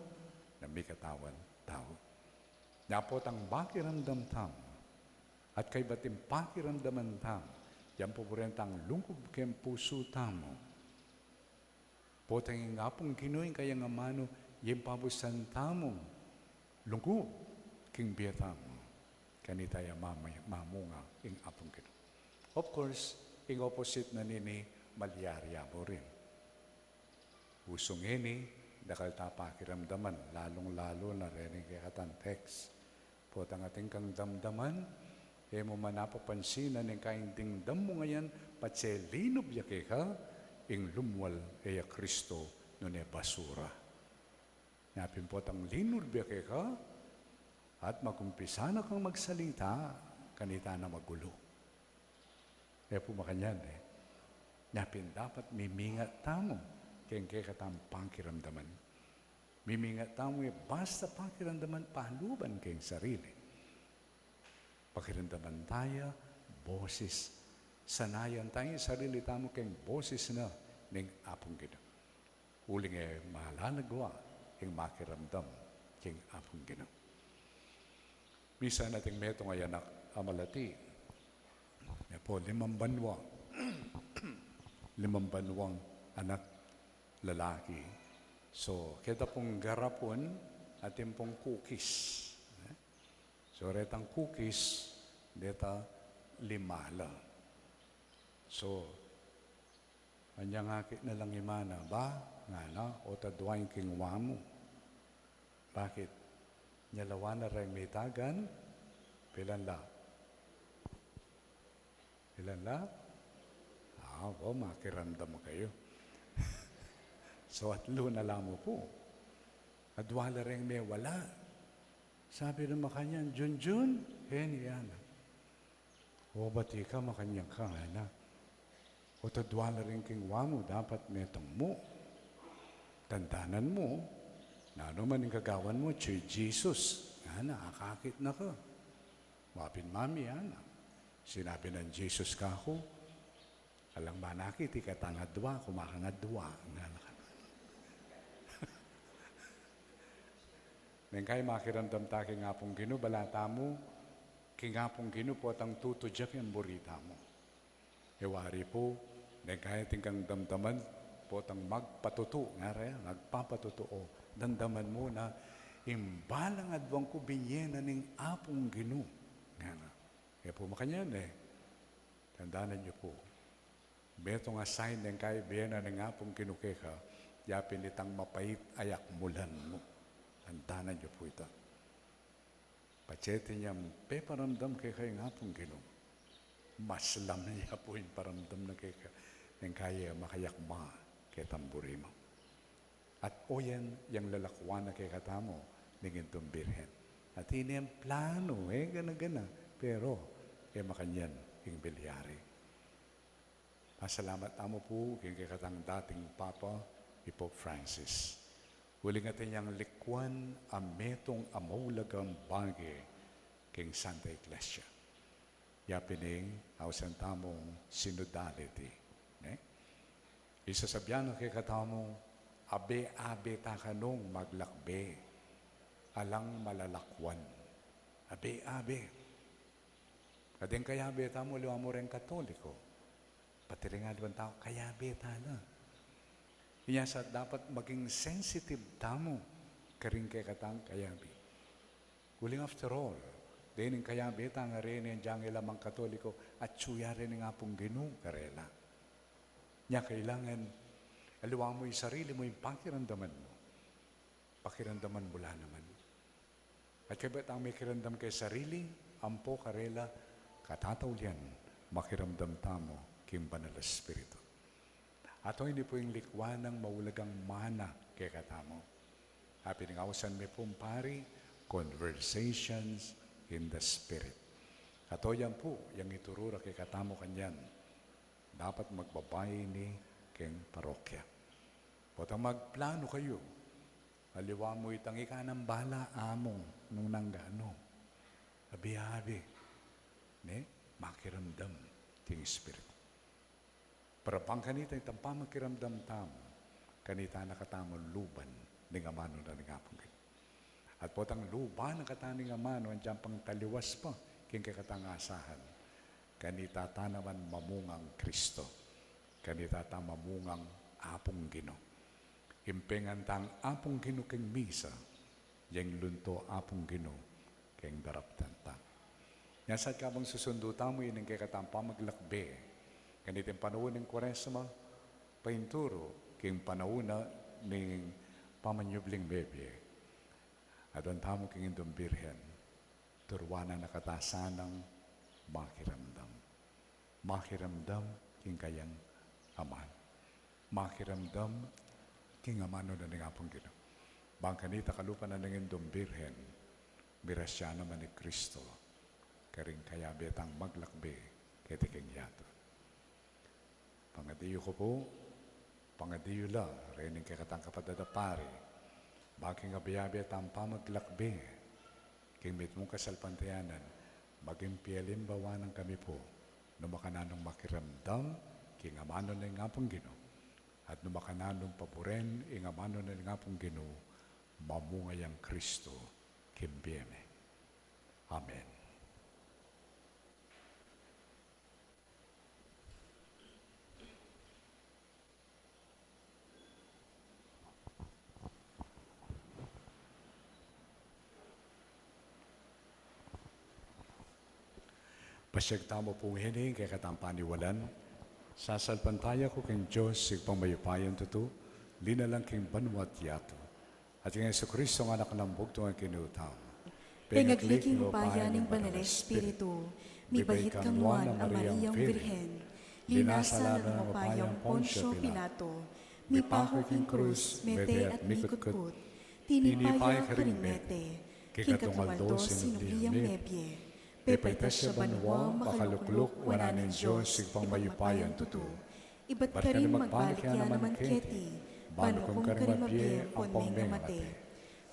na mikatawan tau. Nya potang pakiramdam tamu, at kaybat ing pakiramdaman tamu, yang pu pu retang lungkub king pusu tamu. Potang ing Apung Ginu ing kayang amanu, yang pabusan tamung lungkub king bie tamu. Kanita ya mama-, mamunga ing Apung Ginu. Of course, ing opposite na nini, malyari ya mu rin. Usu ngeni, dakal ta pakiramdaman, lalung-lalu na reni kekatang text. Potang atin kang damdaman, e mu man apapansinan ing kaindingdam mu ngayan, patse linub ya keka, ing lumwal e ya Kristo nune basura. Nya pin potang linub ya keka, at magumpisa na kang magsalita, kanita na magulu. E pu makanyan e. Nya pin dapat mimingat tamu keng kekatang pakiramdaman. Mimingat tamu e basta pakiramdaman paluban keng sarili. Pakiramdaman taya boses. Sanayan taya ing sarili tamu keng boses na ning Apung Ginu. Uling e malalagwa ing makiramdam king Apung Ginu. Misan atin metung a anak a malati. Nya pu, limang banua. Limang banuang anak lalaki. So, keta pung garapun, atin pung kukis. So, retang kukis, deta lima la. So, anyang akit na lang ing mana, ba, ngana, o't adwa ing kingwa mu. Bakit? Nyalawan na reng mitagan, pilan la? Pilan la? Ah, o, makiramdam kayu. So, atlu na la mu pu. Adwa la reng mewala. Sabi na makanyan, Junjun, heni, ngana. O, bati ka, makanyan ka, ngana. O't adwa la ring kingwa mu, dapat metung mu. Tandanan mu, nanu man ing kagawan mu, atyu i Jesus, ngana, akakit na ka. Wa pin mami, ngana. Sinabi nang Jesus kaku, alang manakit, ikatang adwa, kumakang adwa, ngana. Neng kaya makiramdam ta king Apung Ginu, bala tamu, king Apung Ginu potang tutu ya king buri tamu. E wari pu, neng kaya atin kang damdaman, potang magpatutu, ngara ya, magpapatutu, o, damdaman mu na, ing balang aduang ku binie na ning Apung Ginu, ngara. E pu makanyan e, tandanan yu pu. Metung a sign neng kaya bie na ning Apung Ginu keka, ya pin itang mapait a yakmulan mu. Tandanan yu pu ita. Patse atin yang peparamdam keka ing Apung Ginu, mas lamia pu ing paramdam na keka neng kaya makayakma ketang buri mu. At oyan yang lalakwan na kekatamu ning Indung Birhen. At ini yang plano, e gana-gana, pero e makanyan ing bilyari. Pasalamat tamu pu king kekatang dating Papa, i Pope Francis. Uling atin yang likwan a metung a maulagang bage king Santa Iglesia. Ya pin ing ausan tamung synodality, ne? Isasabi na kekatamu, abe-abe ta kanung maglakbe, alang malalakwan. Abe-abe. Kadeng kayabe tamu, aliwa mu reng Katoliko. Pati reng aliwang tau, kayabe ta la. Inya sa dapat maging sensitive tamu karing kekatang kayabe. Uling after all, dening kayabe ta ngeni, agyang ila mang Katoliko, atyu ya rin ning Apung Ginu karela. Nya kailangan, aliwa mu ing sarili mu, ing pakiramdaman mu. Pakiramdaman mu la naman. At kaybat ang mekiramdam king sarili, ampo karela, katataulian, makiramdam tamu king Banal a Espiritu. At ini pu ing likwan nang maulagang mana kekatamu. Apin ing ausan mi pung pari, Conversations in the Spirit. At oyan pu yang ituru ra kekatamu kanyan, dapat magbabai ini king parokya. Potang magplano kayu, aliwa mu itang ika nang bala, among, nung nanu, abe-abe, ne, makiramdam king Espiritu. Para bang kanita itang pamakiramdam tamu, kanita na katamu luban ning amanu na ning Apung Ginu. At potang luban na kata ning amanu, agyang pang taliwas pa king kekatang asahan, kanita ta naman mamungang Kristo, kanita ta mamungang Apung Ginu. Impengan tang Apung Ginu king misa, yang lunto Apung Ginu king daraptan ta. Nya sa kabang susundu tamu ining kekatang pamaglakbe kaniting panaun ning Kuaresma, painturu king panaun na ning pamanyubling mebie, aduan tamu king Indung Birhen, turuan na kata sanang makiramdam. Makiramdam king kayang amanu. Makiramdam king amanu na ning Apung Ginu. Bang kanita kalupa na ning Indung Birhen, mirasya naman i Kristo karing kayabe tang maglakbe keti king yatu. Pangadi yu ku pu, pangadi yu la rin ing kekatang kapatad a pari, bang king abe-abe tang pamaglakbe king mitmung kasalpantayanan, maging pialimbawa nang kami pu, nung makananung makiramdam king amanu na ning Apung Ginu, at nung makananung paburen ing amanu na ning Apung Ginu, mamunga yang Kristo king bie mi. Amen. Pasiag tamu pu ngeni king kekatang paniwalan. Sasalpantaya ku king Dios, Ibpang mayupayang tutu, linalang king banua at yatu, at king Jesucristo a Anak nang bugtung a Ginu tamu. Pengagli king upaya ning Banal a Espiritu, mibait kang Nuan a Mariang Virgen, linasa la ning upayang Poncio Pilato, mipaku king krus, mete at mikutkut, tinipa ya karing mete, king katlung aldo sinubli yang mebie, pepaitas ya banua, makalukluk wanan ning Dios Ibpang mayupayang tutu. Ibat karin magbalik ya naman keti, ban ukum karing mabie ampong mengamate.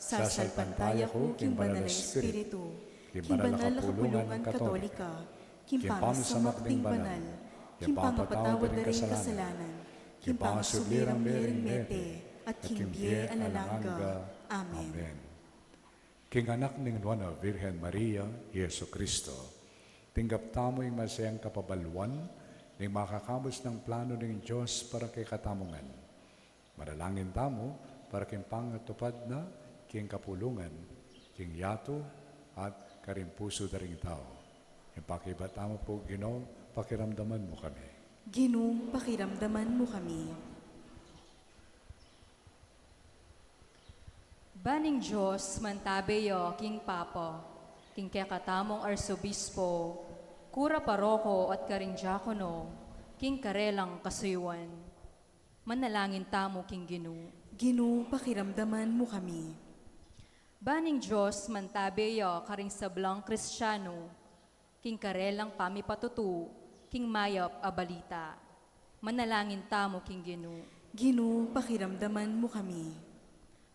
Sasalpantaya ku king Banal a Espiritu, king banal a kapulungan Katolika, king pamisamak ding banal, king pangapatawad da ring kasalanan, king pangasubli rang mie ring mete, at king bie alang angga. Amen. King anak ning Nuan a Virgen Maria, Jesucristo. Tinggap tamu ing masayang kapabaluan ning makakabus nang planu ning Dios para kekatamu ngan. Manalangin tamu para king pangatupad na king kapulungan, king yatu, at karing pusu da ring tau. Ing pakibat tamu pu, Ginu, pakiramdaman mu kami. Ginu, pakiramdaman mu kami. Ban ning Dios mantabe ya king Papa, king kekatamung Arsobispo, kura paroko at karing diakono, king karelang kasuyuan. Manalangin tamu king Ginu. Ginu, pakiramdaman mu kami. Ban ning Dios mantabe ya karing sablang Kristiano, king karelang pamipatutu king mayap a balita. Manalangin tamu king Ginu. Ginu, pakiramdaman mu kami.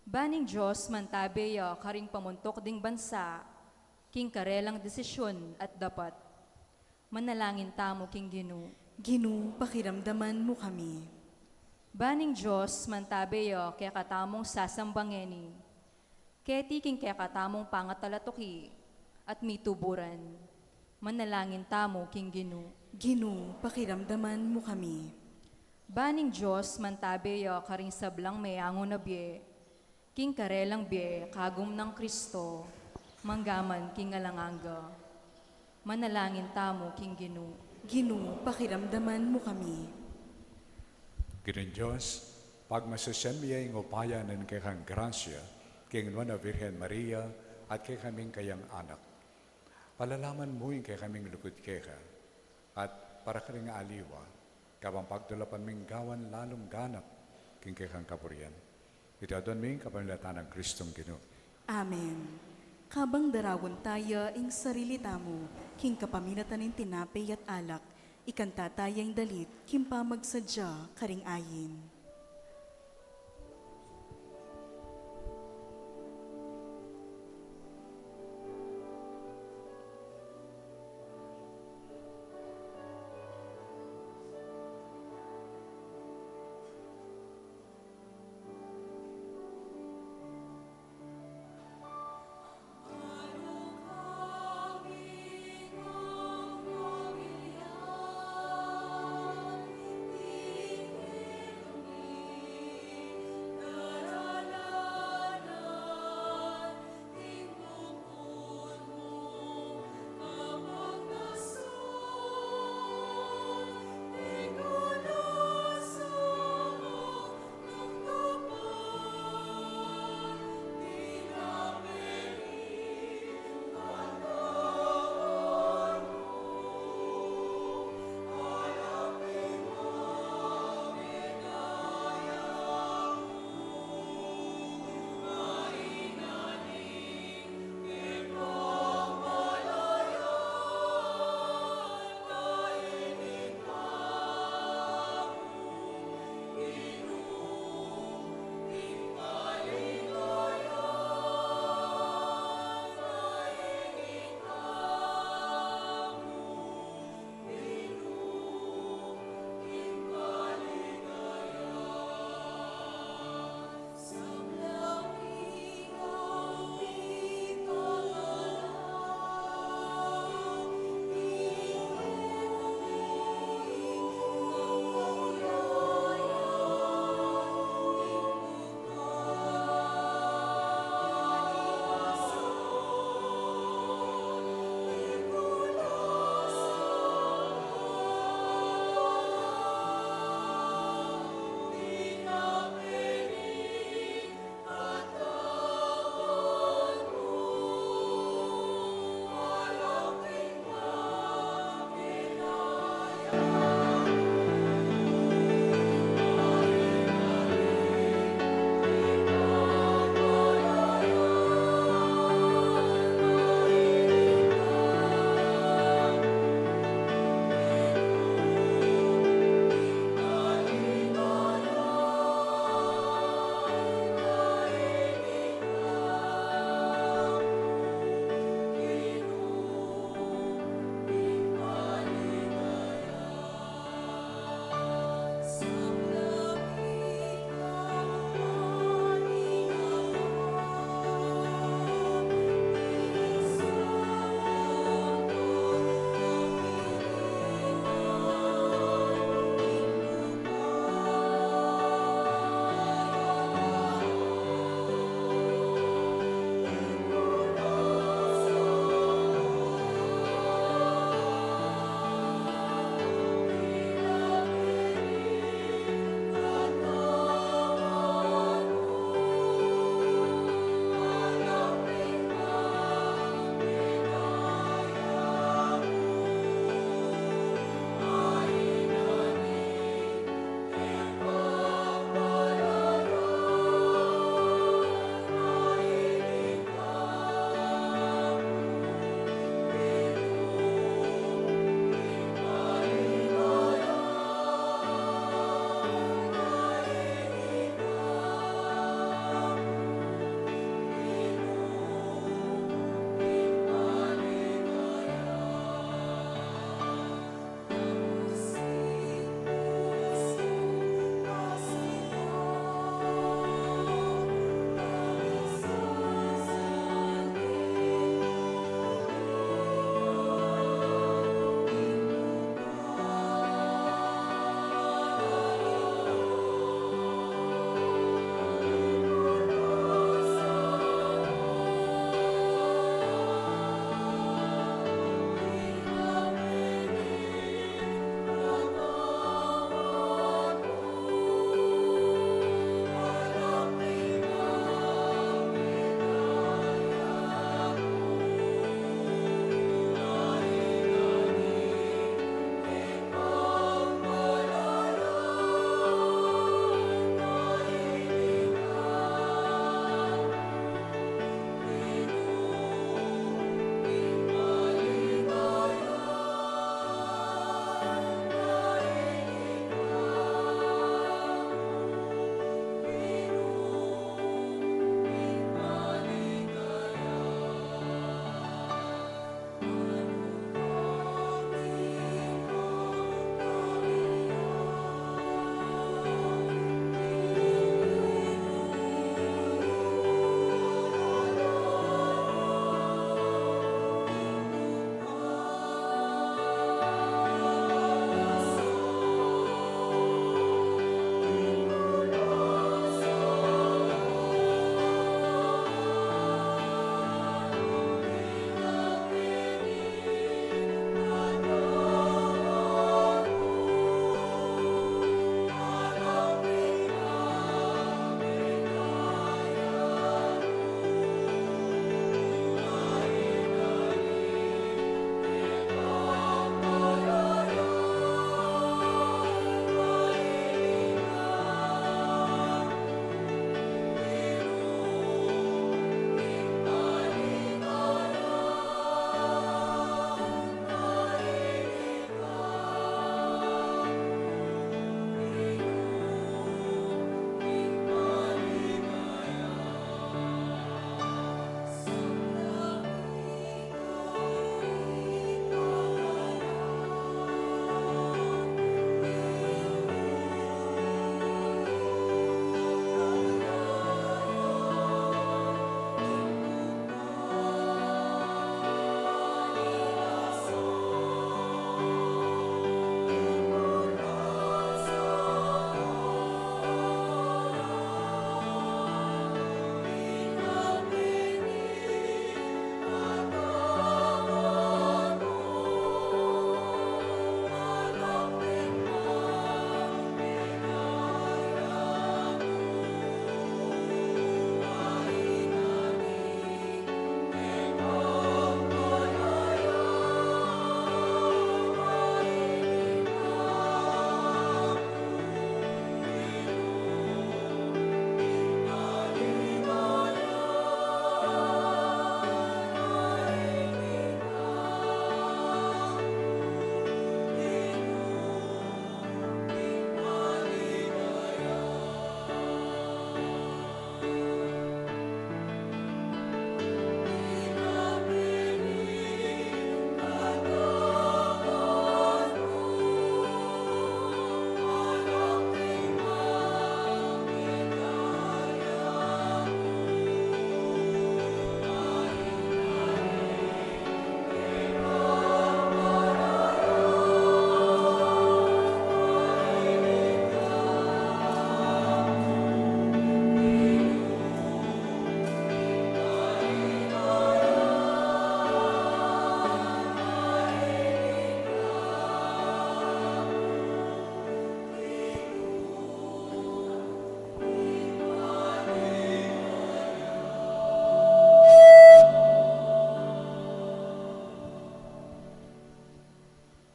Ban ning Dios mantabe ya karing pamuntuk ding bansa, king karelang desisyun at dapat. Manalangin tamu king Ginu. Ginu, pakiramdaman mu kami. Ban ning Dios mantabe ya kekatamung sasamba ngeni, keti king kekatamung pangatalatuki at mituburan. Manalangin tamu king Ginu. Ginu, pakiramdaman mu kami. Ban ning Dios mantabe ya karing sablang meangu na bie, king karelang bie kagum nang Kristo, manggaman king alang angga. Manalangin tamu king Ginu. Ginu, pakiramdaman mu kami. Ginung Dios, pagmasusyan mi ya ing upaya ning kekang grasya, king Nuan a Virgen Maria, at kekaming kayang anak. Palalaman mu ing kekaming lugud keka, at para karing aliwa, kabang pagdulapan ming gawan lalung ganap king kekang kaburian. Iti aduan mi king kapamilatan nang Kristong Ginu. Amen. Kabang daraun taya ing sarili tamu king kapamilatan ning tinape at alak, ikanta taya ing dalit king pamagsadya karing ayin.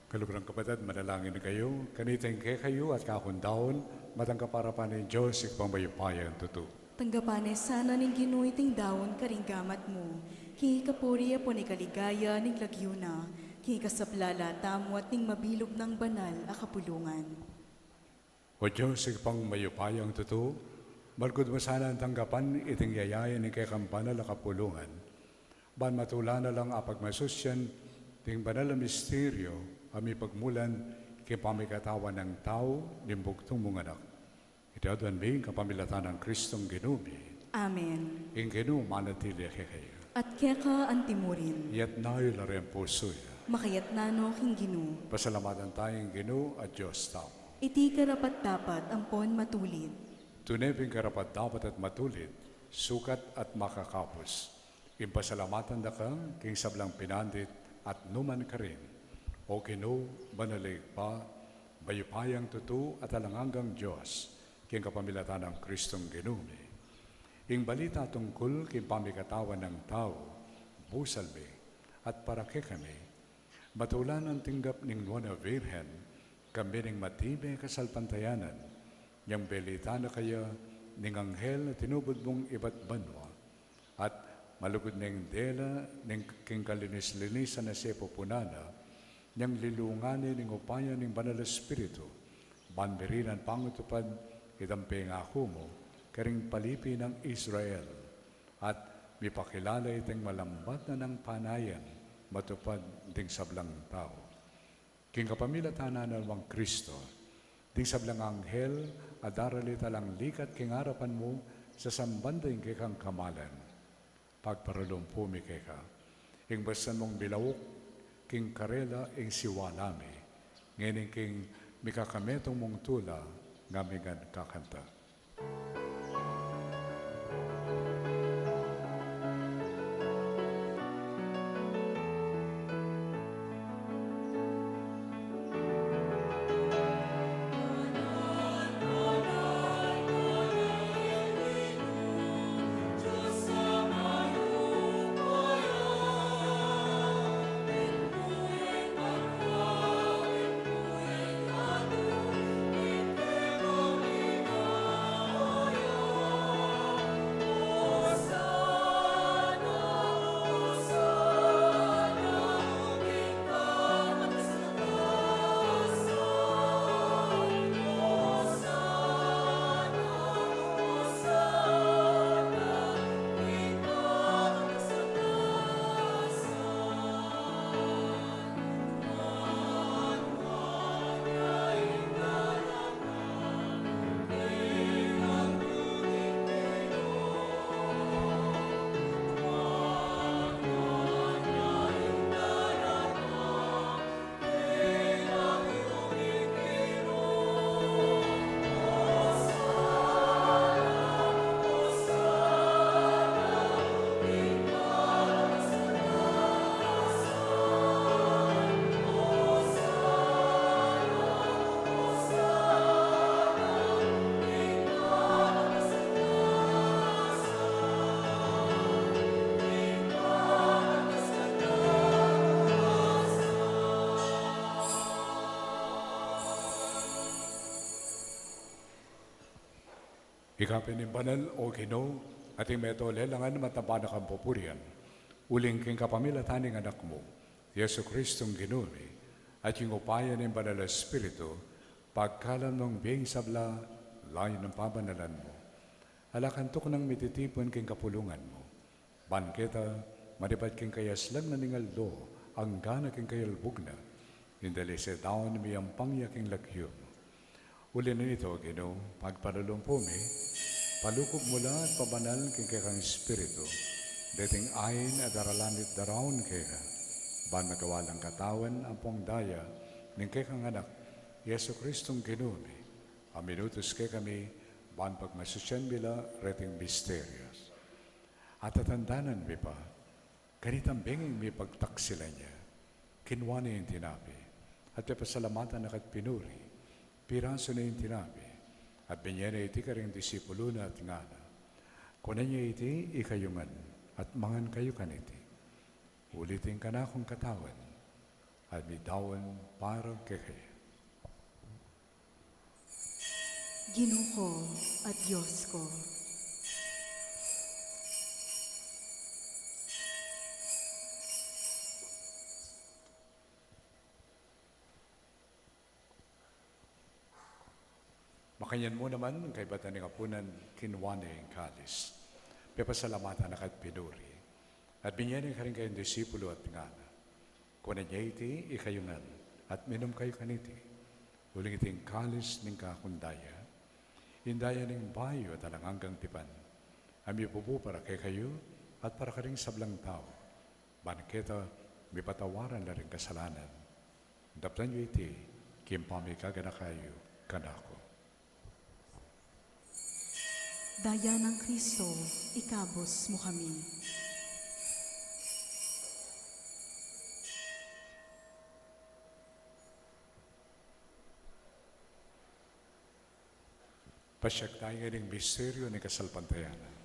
Kaluguran kapatad, manalangin kayu, kanita ing kekayu at kaku ngan daun, matanggap arapan ning Dios, Ibpang mayupayang tutu. Tanggapan na sana ning Ginu iting daun karing gamat mu, king ikapuri ampon ikaligaya ning lagyu na, king ikasaplala tamu at ning mabilug nang banal a kapulungan. O Dios, Ibpang mayupayang tutu, malugud mu sanang tanggapan iting yaya ning kekang banal a kapulungan, ban matula na lang apagmasusyan ding banal a misteryu a mipagmulan king pamikatawan nang tau ning bugtung mung Anak. Iti aduan mi king kapamilatan nang Kristong Ginu mi. Amen. Ing Ginu manatili kekayu. At keka antimurin. Iyatas yu la ring pusu yu. Makayatas no king Ginu. Pasalamatan taya ing Ginu a Dios tamu. Iti karapat-dapat ampon matulid. Tune pin karapat-dapat at matulid, sukat at makakapus, ing pasalamatan da ka king sablang pinandit at nukarin man, O Ginu, banal a Ibpa, mayupayang tutu at alang anggang Dios, king kapamilatan nang Kristong Ginu mi. Ing balita tungkul king pamikatawan nang tau, busal mi, at para kekami, matula nang tinggap ning Nuan a Virgen, kambe ning matibe kasalpantayanan, nyang belita na kaya ning anghel a tinubud mung ibat banua, at malugud neng dela ning king kalinis-linisan a sepupunan na, nyang lilungan ne ning upaya ning Banal a Espiritu, ban mirinan pangutupad itang pengaku mu karing palipi nang Israel, at mipakilala iting malambat na nang panayan matupad ding sablang tau. King kapamilatan nang Nuan Kristo, ding sablang anghel a daralita lang likat king arapan mu, sasamban da ing kekang kamalan. Pagparalumpu mi keka, ing bastan mung milauk king karela ing siwala mi, ngeni king mikakametung mung tula, ngamin ngan kakanta. Ika pin ing banal, O Ginu, at ing meto lelangan matamba na kang pupurian, uling king kapamilatan ning Anak mu, Jesucristong Ginu mi, at king upaya ning Banal a Espiritu, pagkalam nong bie ing sabla, layu nang pabanalan mu. Ala kang tuknang mititipun king kapulungan mu. Ban keta, manibat king kayaslan na ning aldo, angga na king kayalbug na, ing dalise daun miyampang ya king lagyu mu. Uli na nito, Ginu, pagparalumpu mi, palukup mu la at pabanal king kekang Espiritu deting ain a daralan mi at daraun keka, ban magawa lang katawan ampong daya ning kekang Anak, Jesucristong Ginu mi, a minutus kekami, ban pagmasusyan mi la reting misterios. At tatandanan mi pa, kanitang bengi mipagtaksilan ya, kinua ne ing tinape, at pepasalamatan na ka at pinuri, pirasu ne ing tinape, at binye ne iti karing disipulu na at ngana: Kunan ye iti ikayu ngan, at mangan kayu kaniti. Uli iti ing kanakung katawan, At midaun para kekayu. Ginu ku at Dios ku. Makanyan mu naman, kaybat na ning apunan, kinua ne ing kalis. Pepasalamatan na ka at pinuri. At binye ne karing kayang disipulu at ngana: Kunan ye iti ikayu ngan, at minum kayu kaniti. Uling iti ing kalis ning kakung daya, ing daya ning bayu at alang anggang tipan, a mibubu para kekayu at para karing sablang tau, ban keta mipatawaran la ring kasalanan. Daptan yu iti king pamikaganaka yu kanaku. Daya nang Kristo, ikabus mu kami. Pasiag tamu king misteryu ning kasalpantayanan.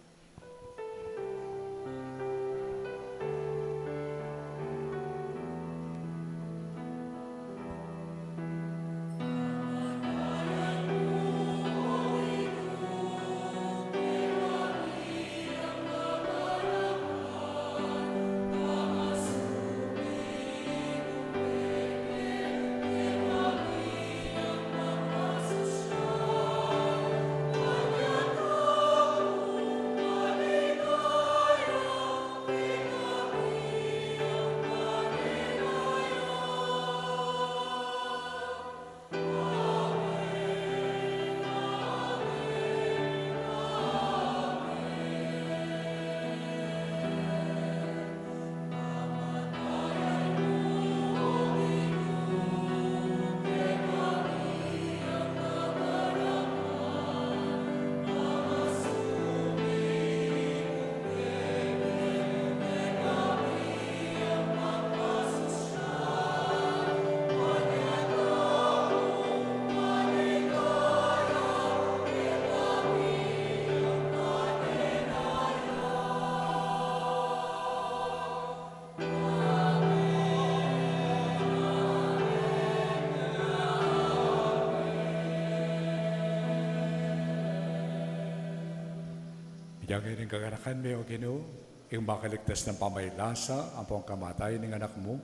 Bigyan kayu ning kaganakan mi, O Ginu, ing makaligtas nang pamailasa ampong kamatayan ning Anak mu,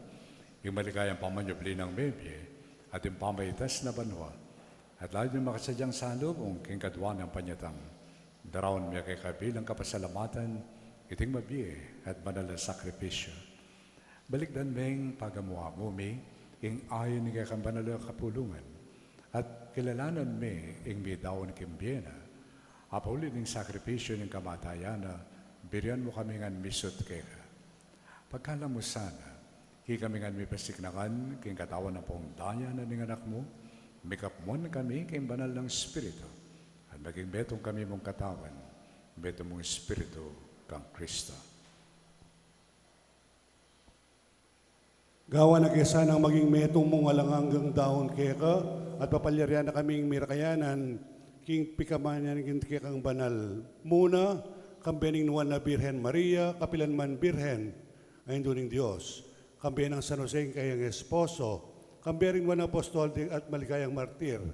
ing maligayang pamanyubli nang mebie, at ing pamaitas na banua, at lalu ding makasadyang salubung king kadua nang panyatang. Daraun mi keka bilang kapasalamatan iting mabie at banal a sakripisyu. Balikdan meng pagamuamu mi ing ain ning kekang banal a kapulungan, at kilalanan mi ing midaun king bie na. Apauli ning sakripisyu ning kamatayan na, birian mu kami ngan misut keka. Pagkalam mu sana, ikami ngan mipasiknangan king katawan ampong daya na ning Anak mu, mikapmuan kami king banal nang Espiritu, at maging metung kami mung katawan, metung mung Espiritu kang Kristo. Gawan na ke sanang maging metung mung alang anggang daun keka, at papalyarian na kaming mirakayanan king pikamanyan king kekang banal. Muna, kambe ning Nuan a Birhen Maria, kapilan man Birhen, a Indu ning Dios, kambe nang San Jose, ing kayang esposo, kambe ring nuan a apostol di-, at maligayang martir,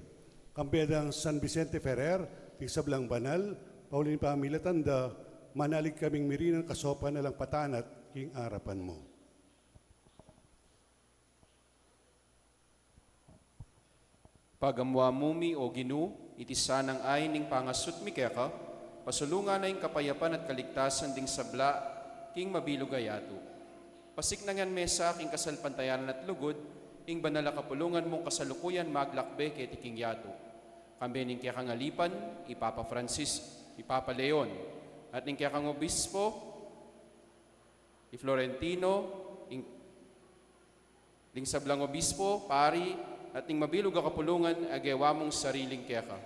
kambe nang San Vicente Ferrer, ding sablang banal, pauli ning pamilatan da, manalig kaming mirinan kasopan alang patanat king arapan mu. Pagamuamu mi, O Ginu, iti sanang ain ning pangasut mi keka, pasulungan na ing kapayapan at kaligtasan ding sabla king mabilug a yatu. Pasiknangan me sa king kasalpantayanan at lugud ing banal a kapulungan mung kasalukuyan maglakbe keti king yatu. Kambe ning kekang alipan, i Papa Francis, i Papa Leon, at ning kekang obispo, i Florentino, ing ding sablang obispo, pari, at ning mabilug a kapulungan a gewa mung sariling keka.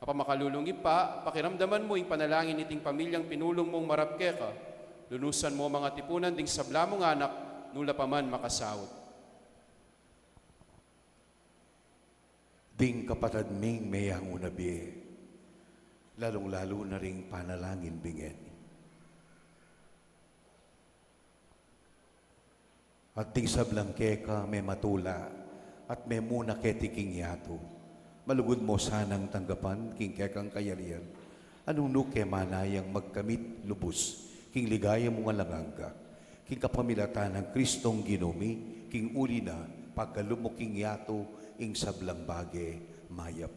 Apa makalulung Ibpa, pakiramdaman mu ing panalangin niting pamilyang pinulung mung marap keka, lunusan mu mang atipunan ding sabla mung anak, nu la pa man makasaut. Ding kapatad ming meyangu na bie, lalung-lalu na ring panalangin bingen. At ding sablang keka mematula at memuna keti king yatu, malugud mo sanang tanggapan king kekang kayarian, a nung nu ke manayang magkamit lubus king ligaya mung alang angga, king kapamilatan nang Kristong Ginu mi, king uli na pagkalub mu king yatu ing sablang bage mayap.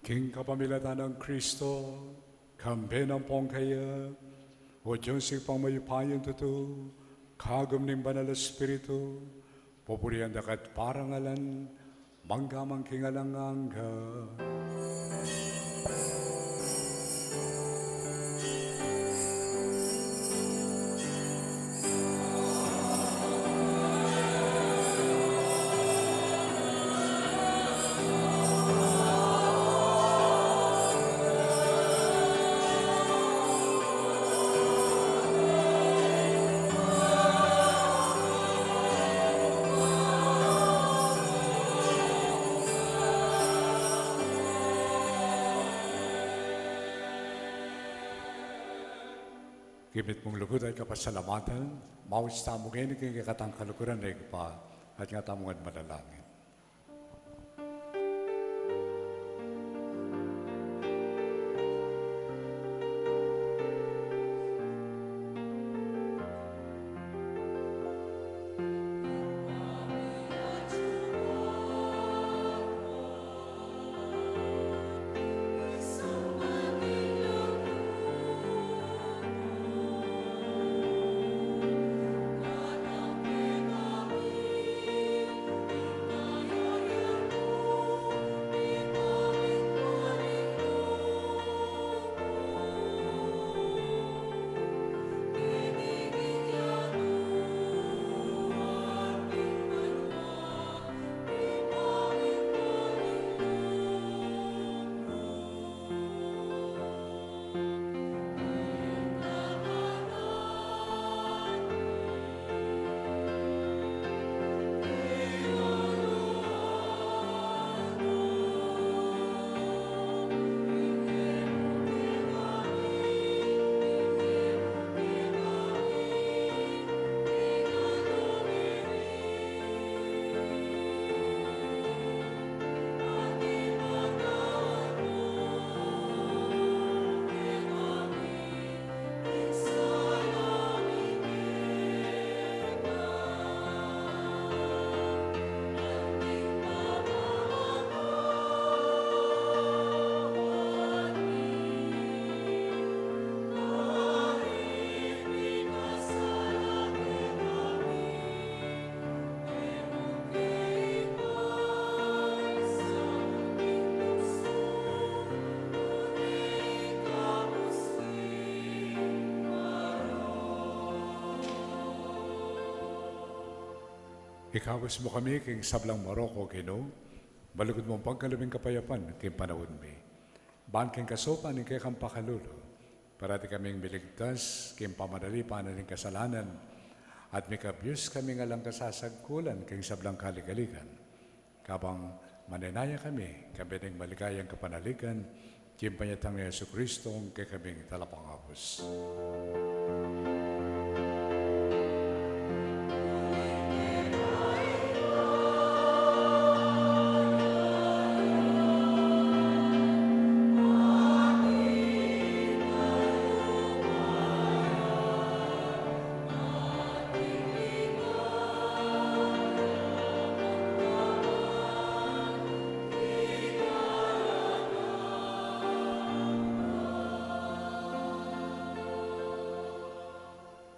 King kapamilatan nang Kristo, kambe nang pongkaya, O Dios, Ibpang mayupayang tutu, kagum ning Banal a Espiritu, pupurian da ka at parangalan, mangga man king alang angga. Kimit mung lugud at kapasalamatan, maus tamu ngeni king kekatang kaluguran a Ibpa, at nga tamu ngan manalangin. Ikabus mu kami king sablang marok, O Ginu, malugud mung pagkalub ing kapayapan king panaun mi. Ban king kasaupan ning kekang pakalulu, parati kaming miligtas king pamanalipan ning kasalanan, at mikabus kaming alang kasasagkulan king sablang kaligaligan. Kabang manenaya kami, kambe ning maligayang kapanaligan, king panyatang nang Jesucristo, ing kekaming Talapangabus.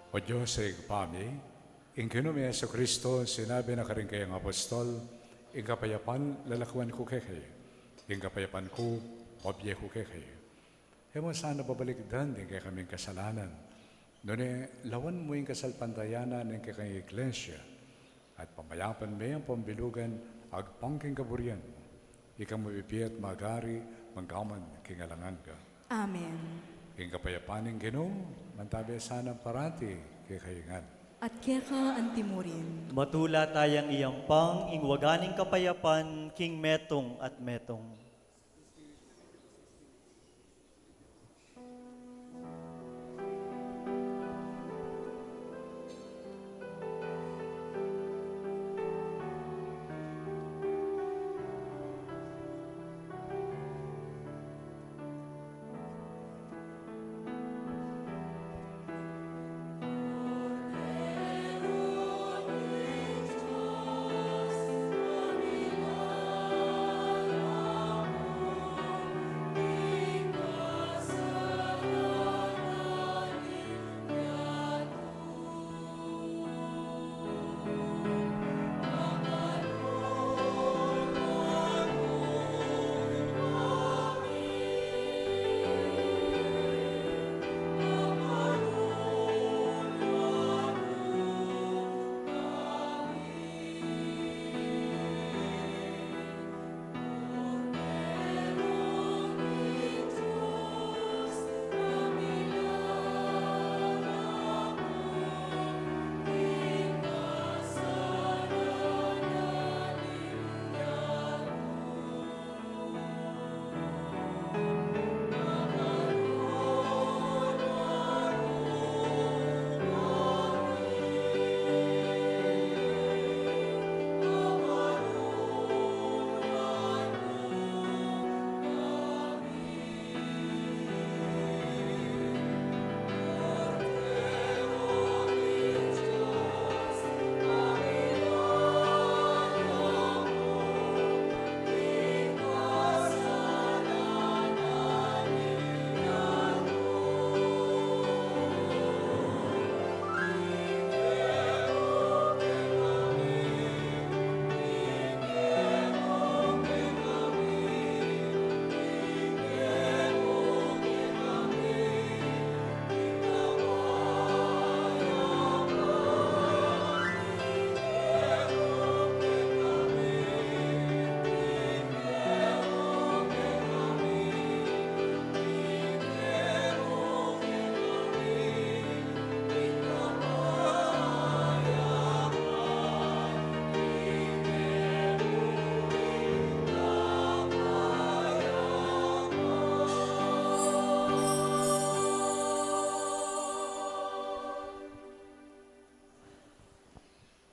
O Dios a Ibpa mi, ing Ginu ming Jesucristo, sinabi na karing kayang apostol, ing kapayapan lalakuan ku kekayu, ing kapayapan ku mabie ku kekayu. E mu sana babalikdan ding kekaming kasalanan, nune lawan mu ing kasalpantayanan ning kekang Iglesia, at pamayapan me ampong bilugan agpang king kaburian mu. Ika mabibie at magari, mangga man king alang angga. Amen. Ing kapayapan ning Ginu, mantabe sana parati kekayu ngan. At keka antimurin. Matula tayang iyampang ing waga ning kapayapan king metung at metung.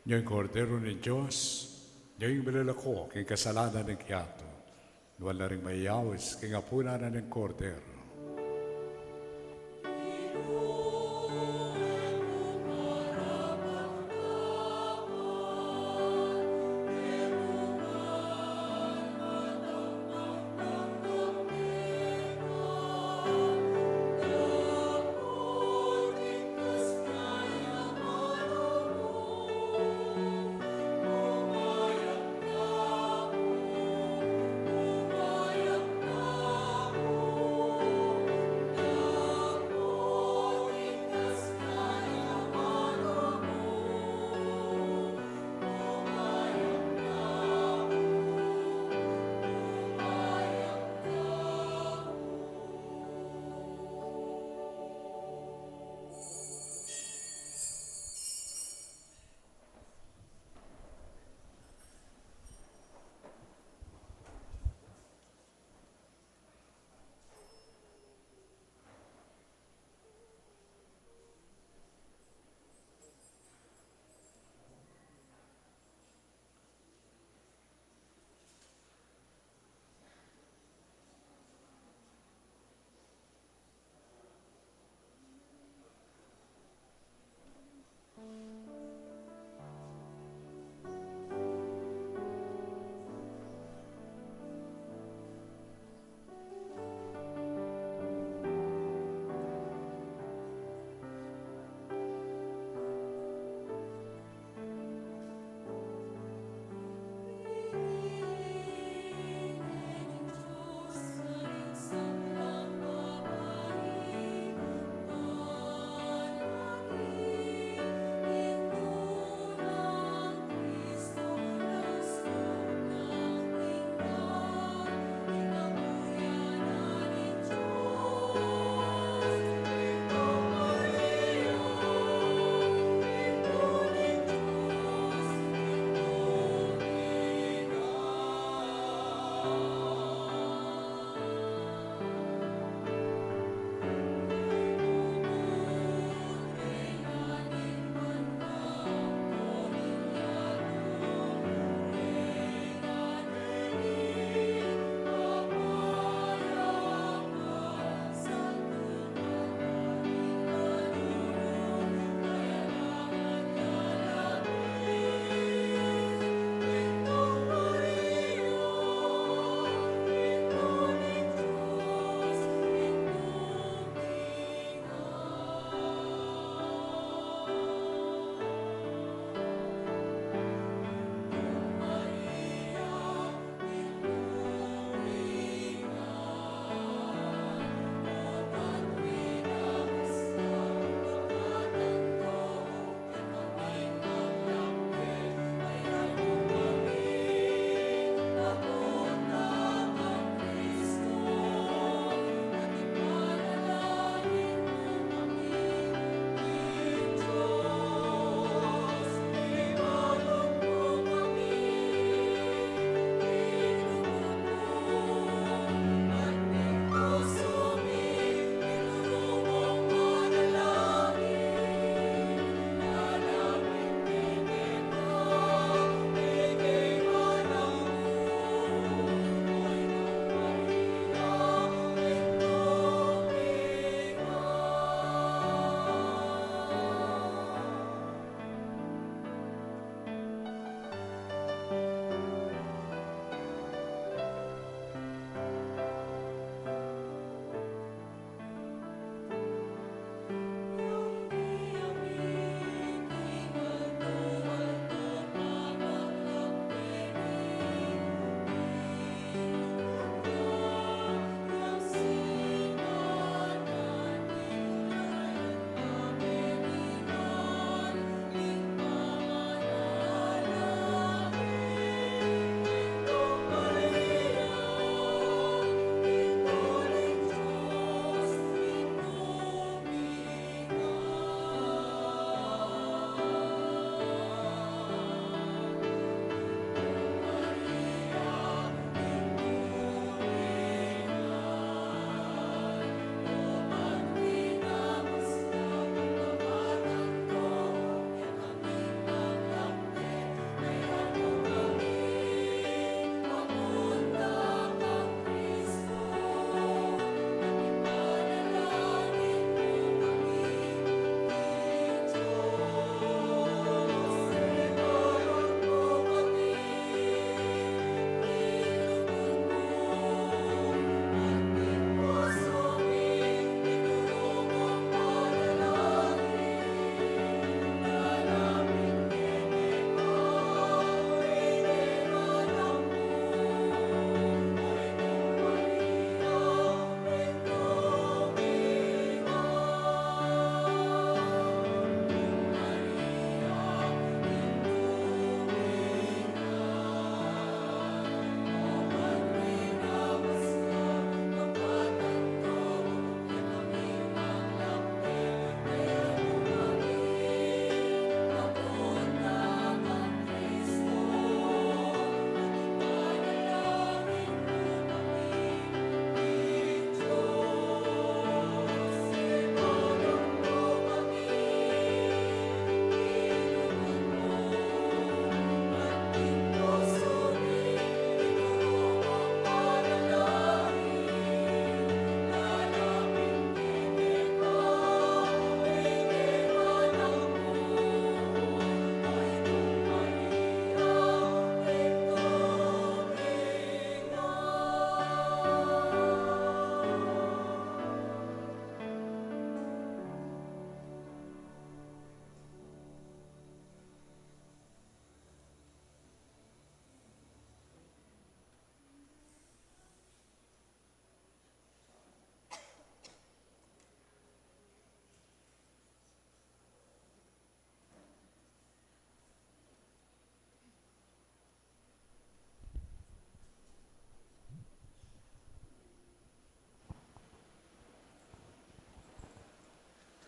Nya ing Kordero ning Dios, nya ing milalako king kasalanan ning yatu. Nuan la ring mayayaus king apunan ning Kordero.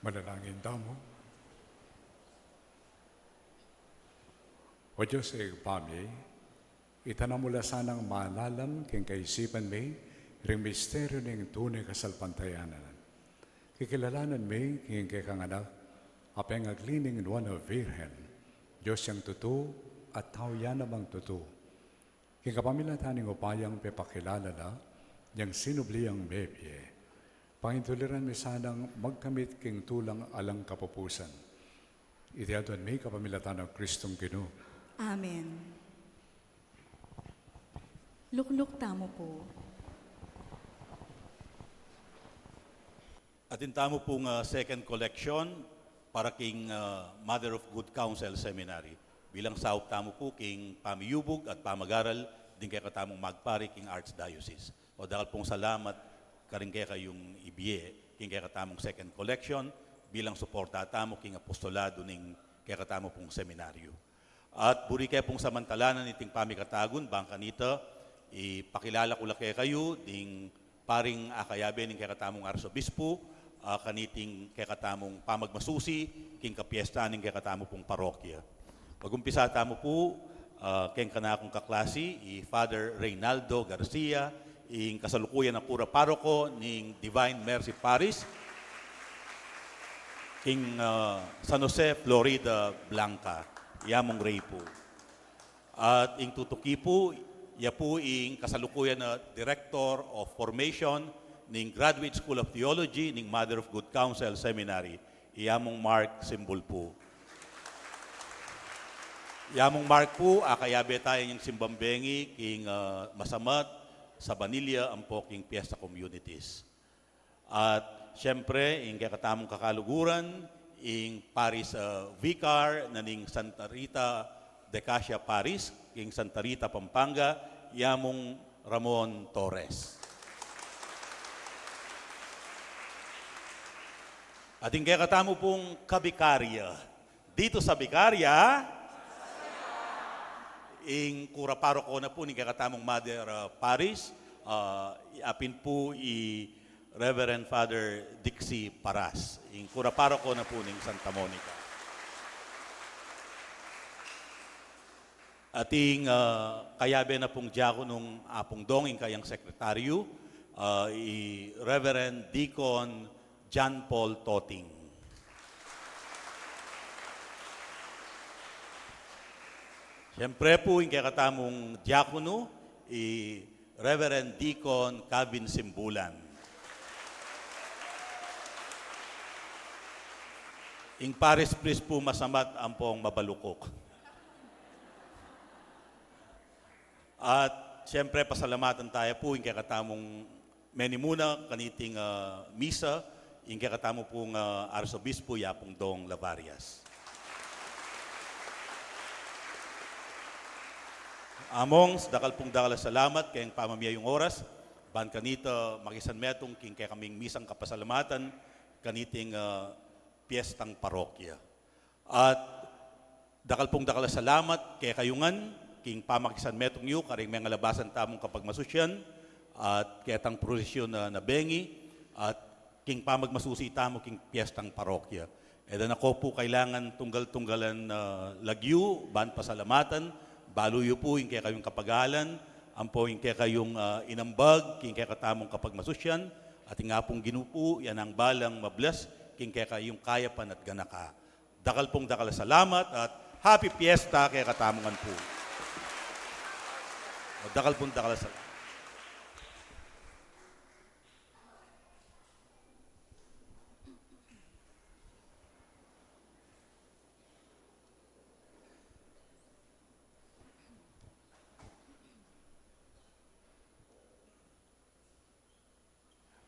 Manalangin tamu. O Dios, Ibpa mi, itana mu la sanang malalam king kaisipan mi ring misteryu ning tune kasalpantayanan. Kikilalanan mi king kekang Anak, a pengagli ning Nuan a Virgen, Dios yang tutu at tau ya namang tutu. King kapamilatan ning upayang pepakilala la yang sinubli yang mebie, pangintuliran mi sanang magkamit king tulang alang kapupusan. Iti aduan mi kapamilatan nang Kristong Ginu. Amen. Lukluk tamu pu. Atin tamu pung, ah, second collection para king, ah, Mother of Good Counsel Seminary. Bilang saup tamu pu king pamiyubug at pamagaral ding kekatamung magpari king Archdiocese. O dakal pung salamat karing kekayung ibie king kekatamung second collection bilang suporta tamu king apostolado ning kekatamu pung seminaryo. At buri ke pung samantalanan iting pamikatagun, bang kanita, ipakilala ku la kekayu ding paring akayabe ning kekatamung arsobispu, ah, kaniting kekatamung pamagmasusi king kapiestan ning kekatamu pung parokya. Magumpisa tamu pu, ah, keng kanakung kaklasi, i Father Reynaldo Garcia, ing kasalukuyan a kura paroko ning Divine Mercy Parish king, ah, San Jose, Floridablanca, ya mung rey pu. At ing tutuki pu, ya pu ing kasalukuyan a Director of Formation ning Graduate School of Theology ning Mother of Good Counsel Seminary, i Among Mark Simbul pu. I Among Mark pu, akayabe taya ning simbang bengi king, ah, Masamat, Sabanilla, ampo king Fiesta Communities. At siyempre, ing kekatamung kakaluguran, ing Parish, ah, Vicar na ning Santa Rita de Casia Parish, king Santa Rita, Pampanga, i Among Ramon Torres. At ing kekatamu pung kabikarya, ditu sa bikarya, ing kura paroko na pu ning kekatamung Mother, ah, Parish, ah, apin pu i Reverend Father Dixie Paras, ing kura paroko na pu ning Santa Monica. At ing, ah, kayabe na pung diakonung Apung Dong, ing kayang sekretaryu, ah, i Reverend Deacon John Paul Toting. Siyempre pu, ing kekatamung diakono, i Reverend Deacon Calvin Simbulan. Ing parish priest pu, Masamat ampong Mabalukuk. At siyempre, pasalamatan taya pu ing kekatamung menimuna kaniting, ah, misa, ing kekatamu pung, ah, Arsobispu, i Apung Dong Lavarias. Among, dakal pung dakal a salamat keng pamamie yung oras, ban kanita makisanmetung king kekaming misang kapasalamatan kaniting, ah, piestang parokya. At dakal pung dakal a salamat kekayu ngan king pamakisanmetung yu karing mengalabasan tamung kapagmasusyan at ketang prosesyon a nabengi at king pamagmasusi tamu king piestang parokya. E da na ko pu kailangan tunggal-tunggalan, ah, lagyu ban pasalamatan, balu yu pu ing kekayung kapagalan, ampo ing kekayung, ah, inambag king kekatamung kapagmasusyan, at ing Apung Ginu pu, iya nang balang mablas king kekayung kayapan at ganaka. Dakal pung dakal a salamat at happy fiesta kekatamu ngan pu. O, dakal pung dakal a salamat.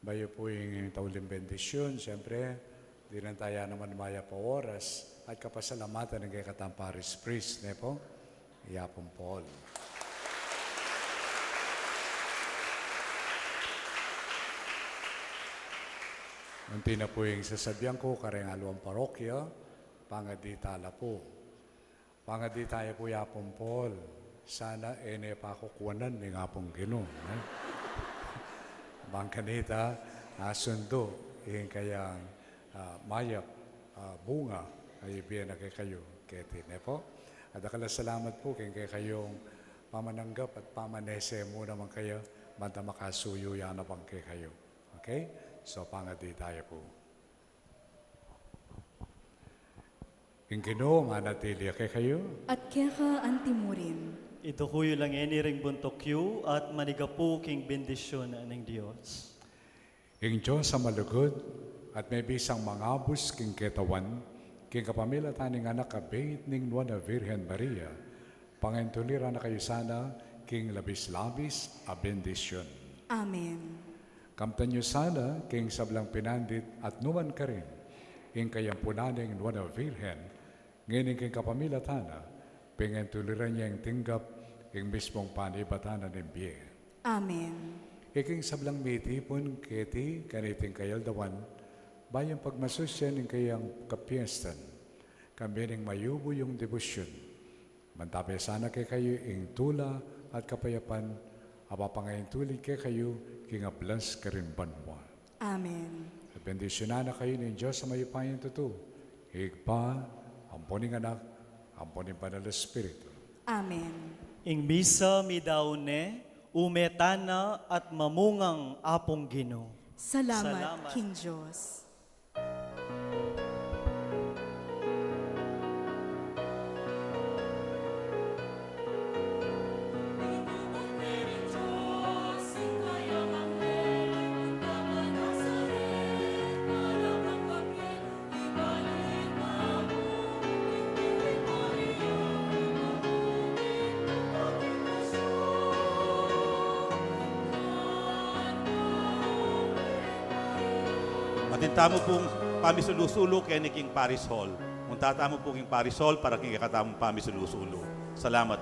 Bayu pu ing tauling bendisyun, siyempre, dinan taya naman mayap a oras at kapasalamatan ning kekatang parish priest, ne pu? I Apung Paul. Nung tina pu ing sasabian ku kareng aliwang parokya, pangadi tala pu. Pangadi taya pu i Apung Paul, sana e ne pa kukuanan ning Apung Ginu, eh? Bang kanita, asundu ing kayang ah, mayap, ah, bunga a ibie na kekayu keti, ne pu. At dakal a salamat pu king kekayung pamananggap at pamanese mu naman kaya, banta makasuyu ya naman kekayu. Okay? So, pangadi taya pu. Ing Ginu manatili ya kekayu. At keka antimurin. Iduku yu la ngeni ring buntuk yu at manigapu king bendisyun ning Dios. Ing Dios a malugud at mebisang mangabus king ketawan, king kapamilatan ning Anak a beit ning Nuan a Virgen Maria, pangentuliran na kayu sana king labis-labis a bendisyun. Amen. Kamtan yu sana king sablang pinandit at numan karin ing kayampunan ning Nuan a Virgen, ngeni king kapamilatan na, pangentuliran ya ing tinggap ing mismung panibatan na ning bie. Amen. Iking sablang mitipun keti kaniting kayaldawan, bayung pagmasusyan ing kayang kapiestan, kambe ning mayubu yung debosyun, mantabe sana kekayu ing tula at kapayapan a papangaintulid kekayu king ablas karin banua. Amen. At bendisyunan na kayu ning Dios a mayupayang tutu, Ibpa, ampo ning Anak, ampo ning Banal a Espiritu. Amen. Ing misa midaun ne, ume tana at mamungang Apung Ginu. Salamat, salamat king Dios. Atin tamu pung pamisulu-sulu keni king Parish Hall. Munta tamu pu king Parish Hall para king kekatamung pamisulu-sulu. Salamat.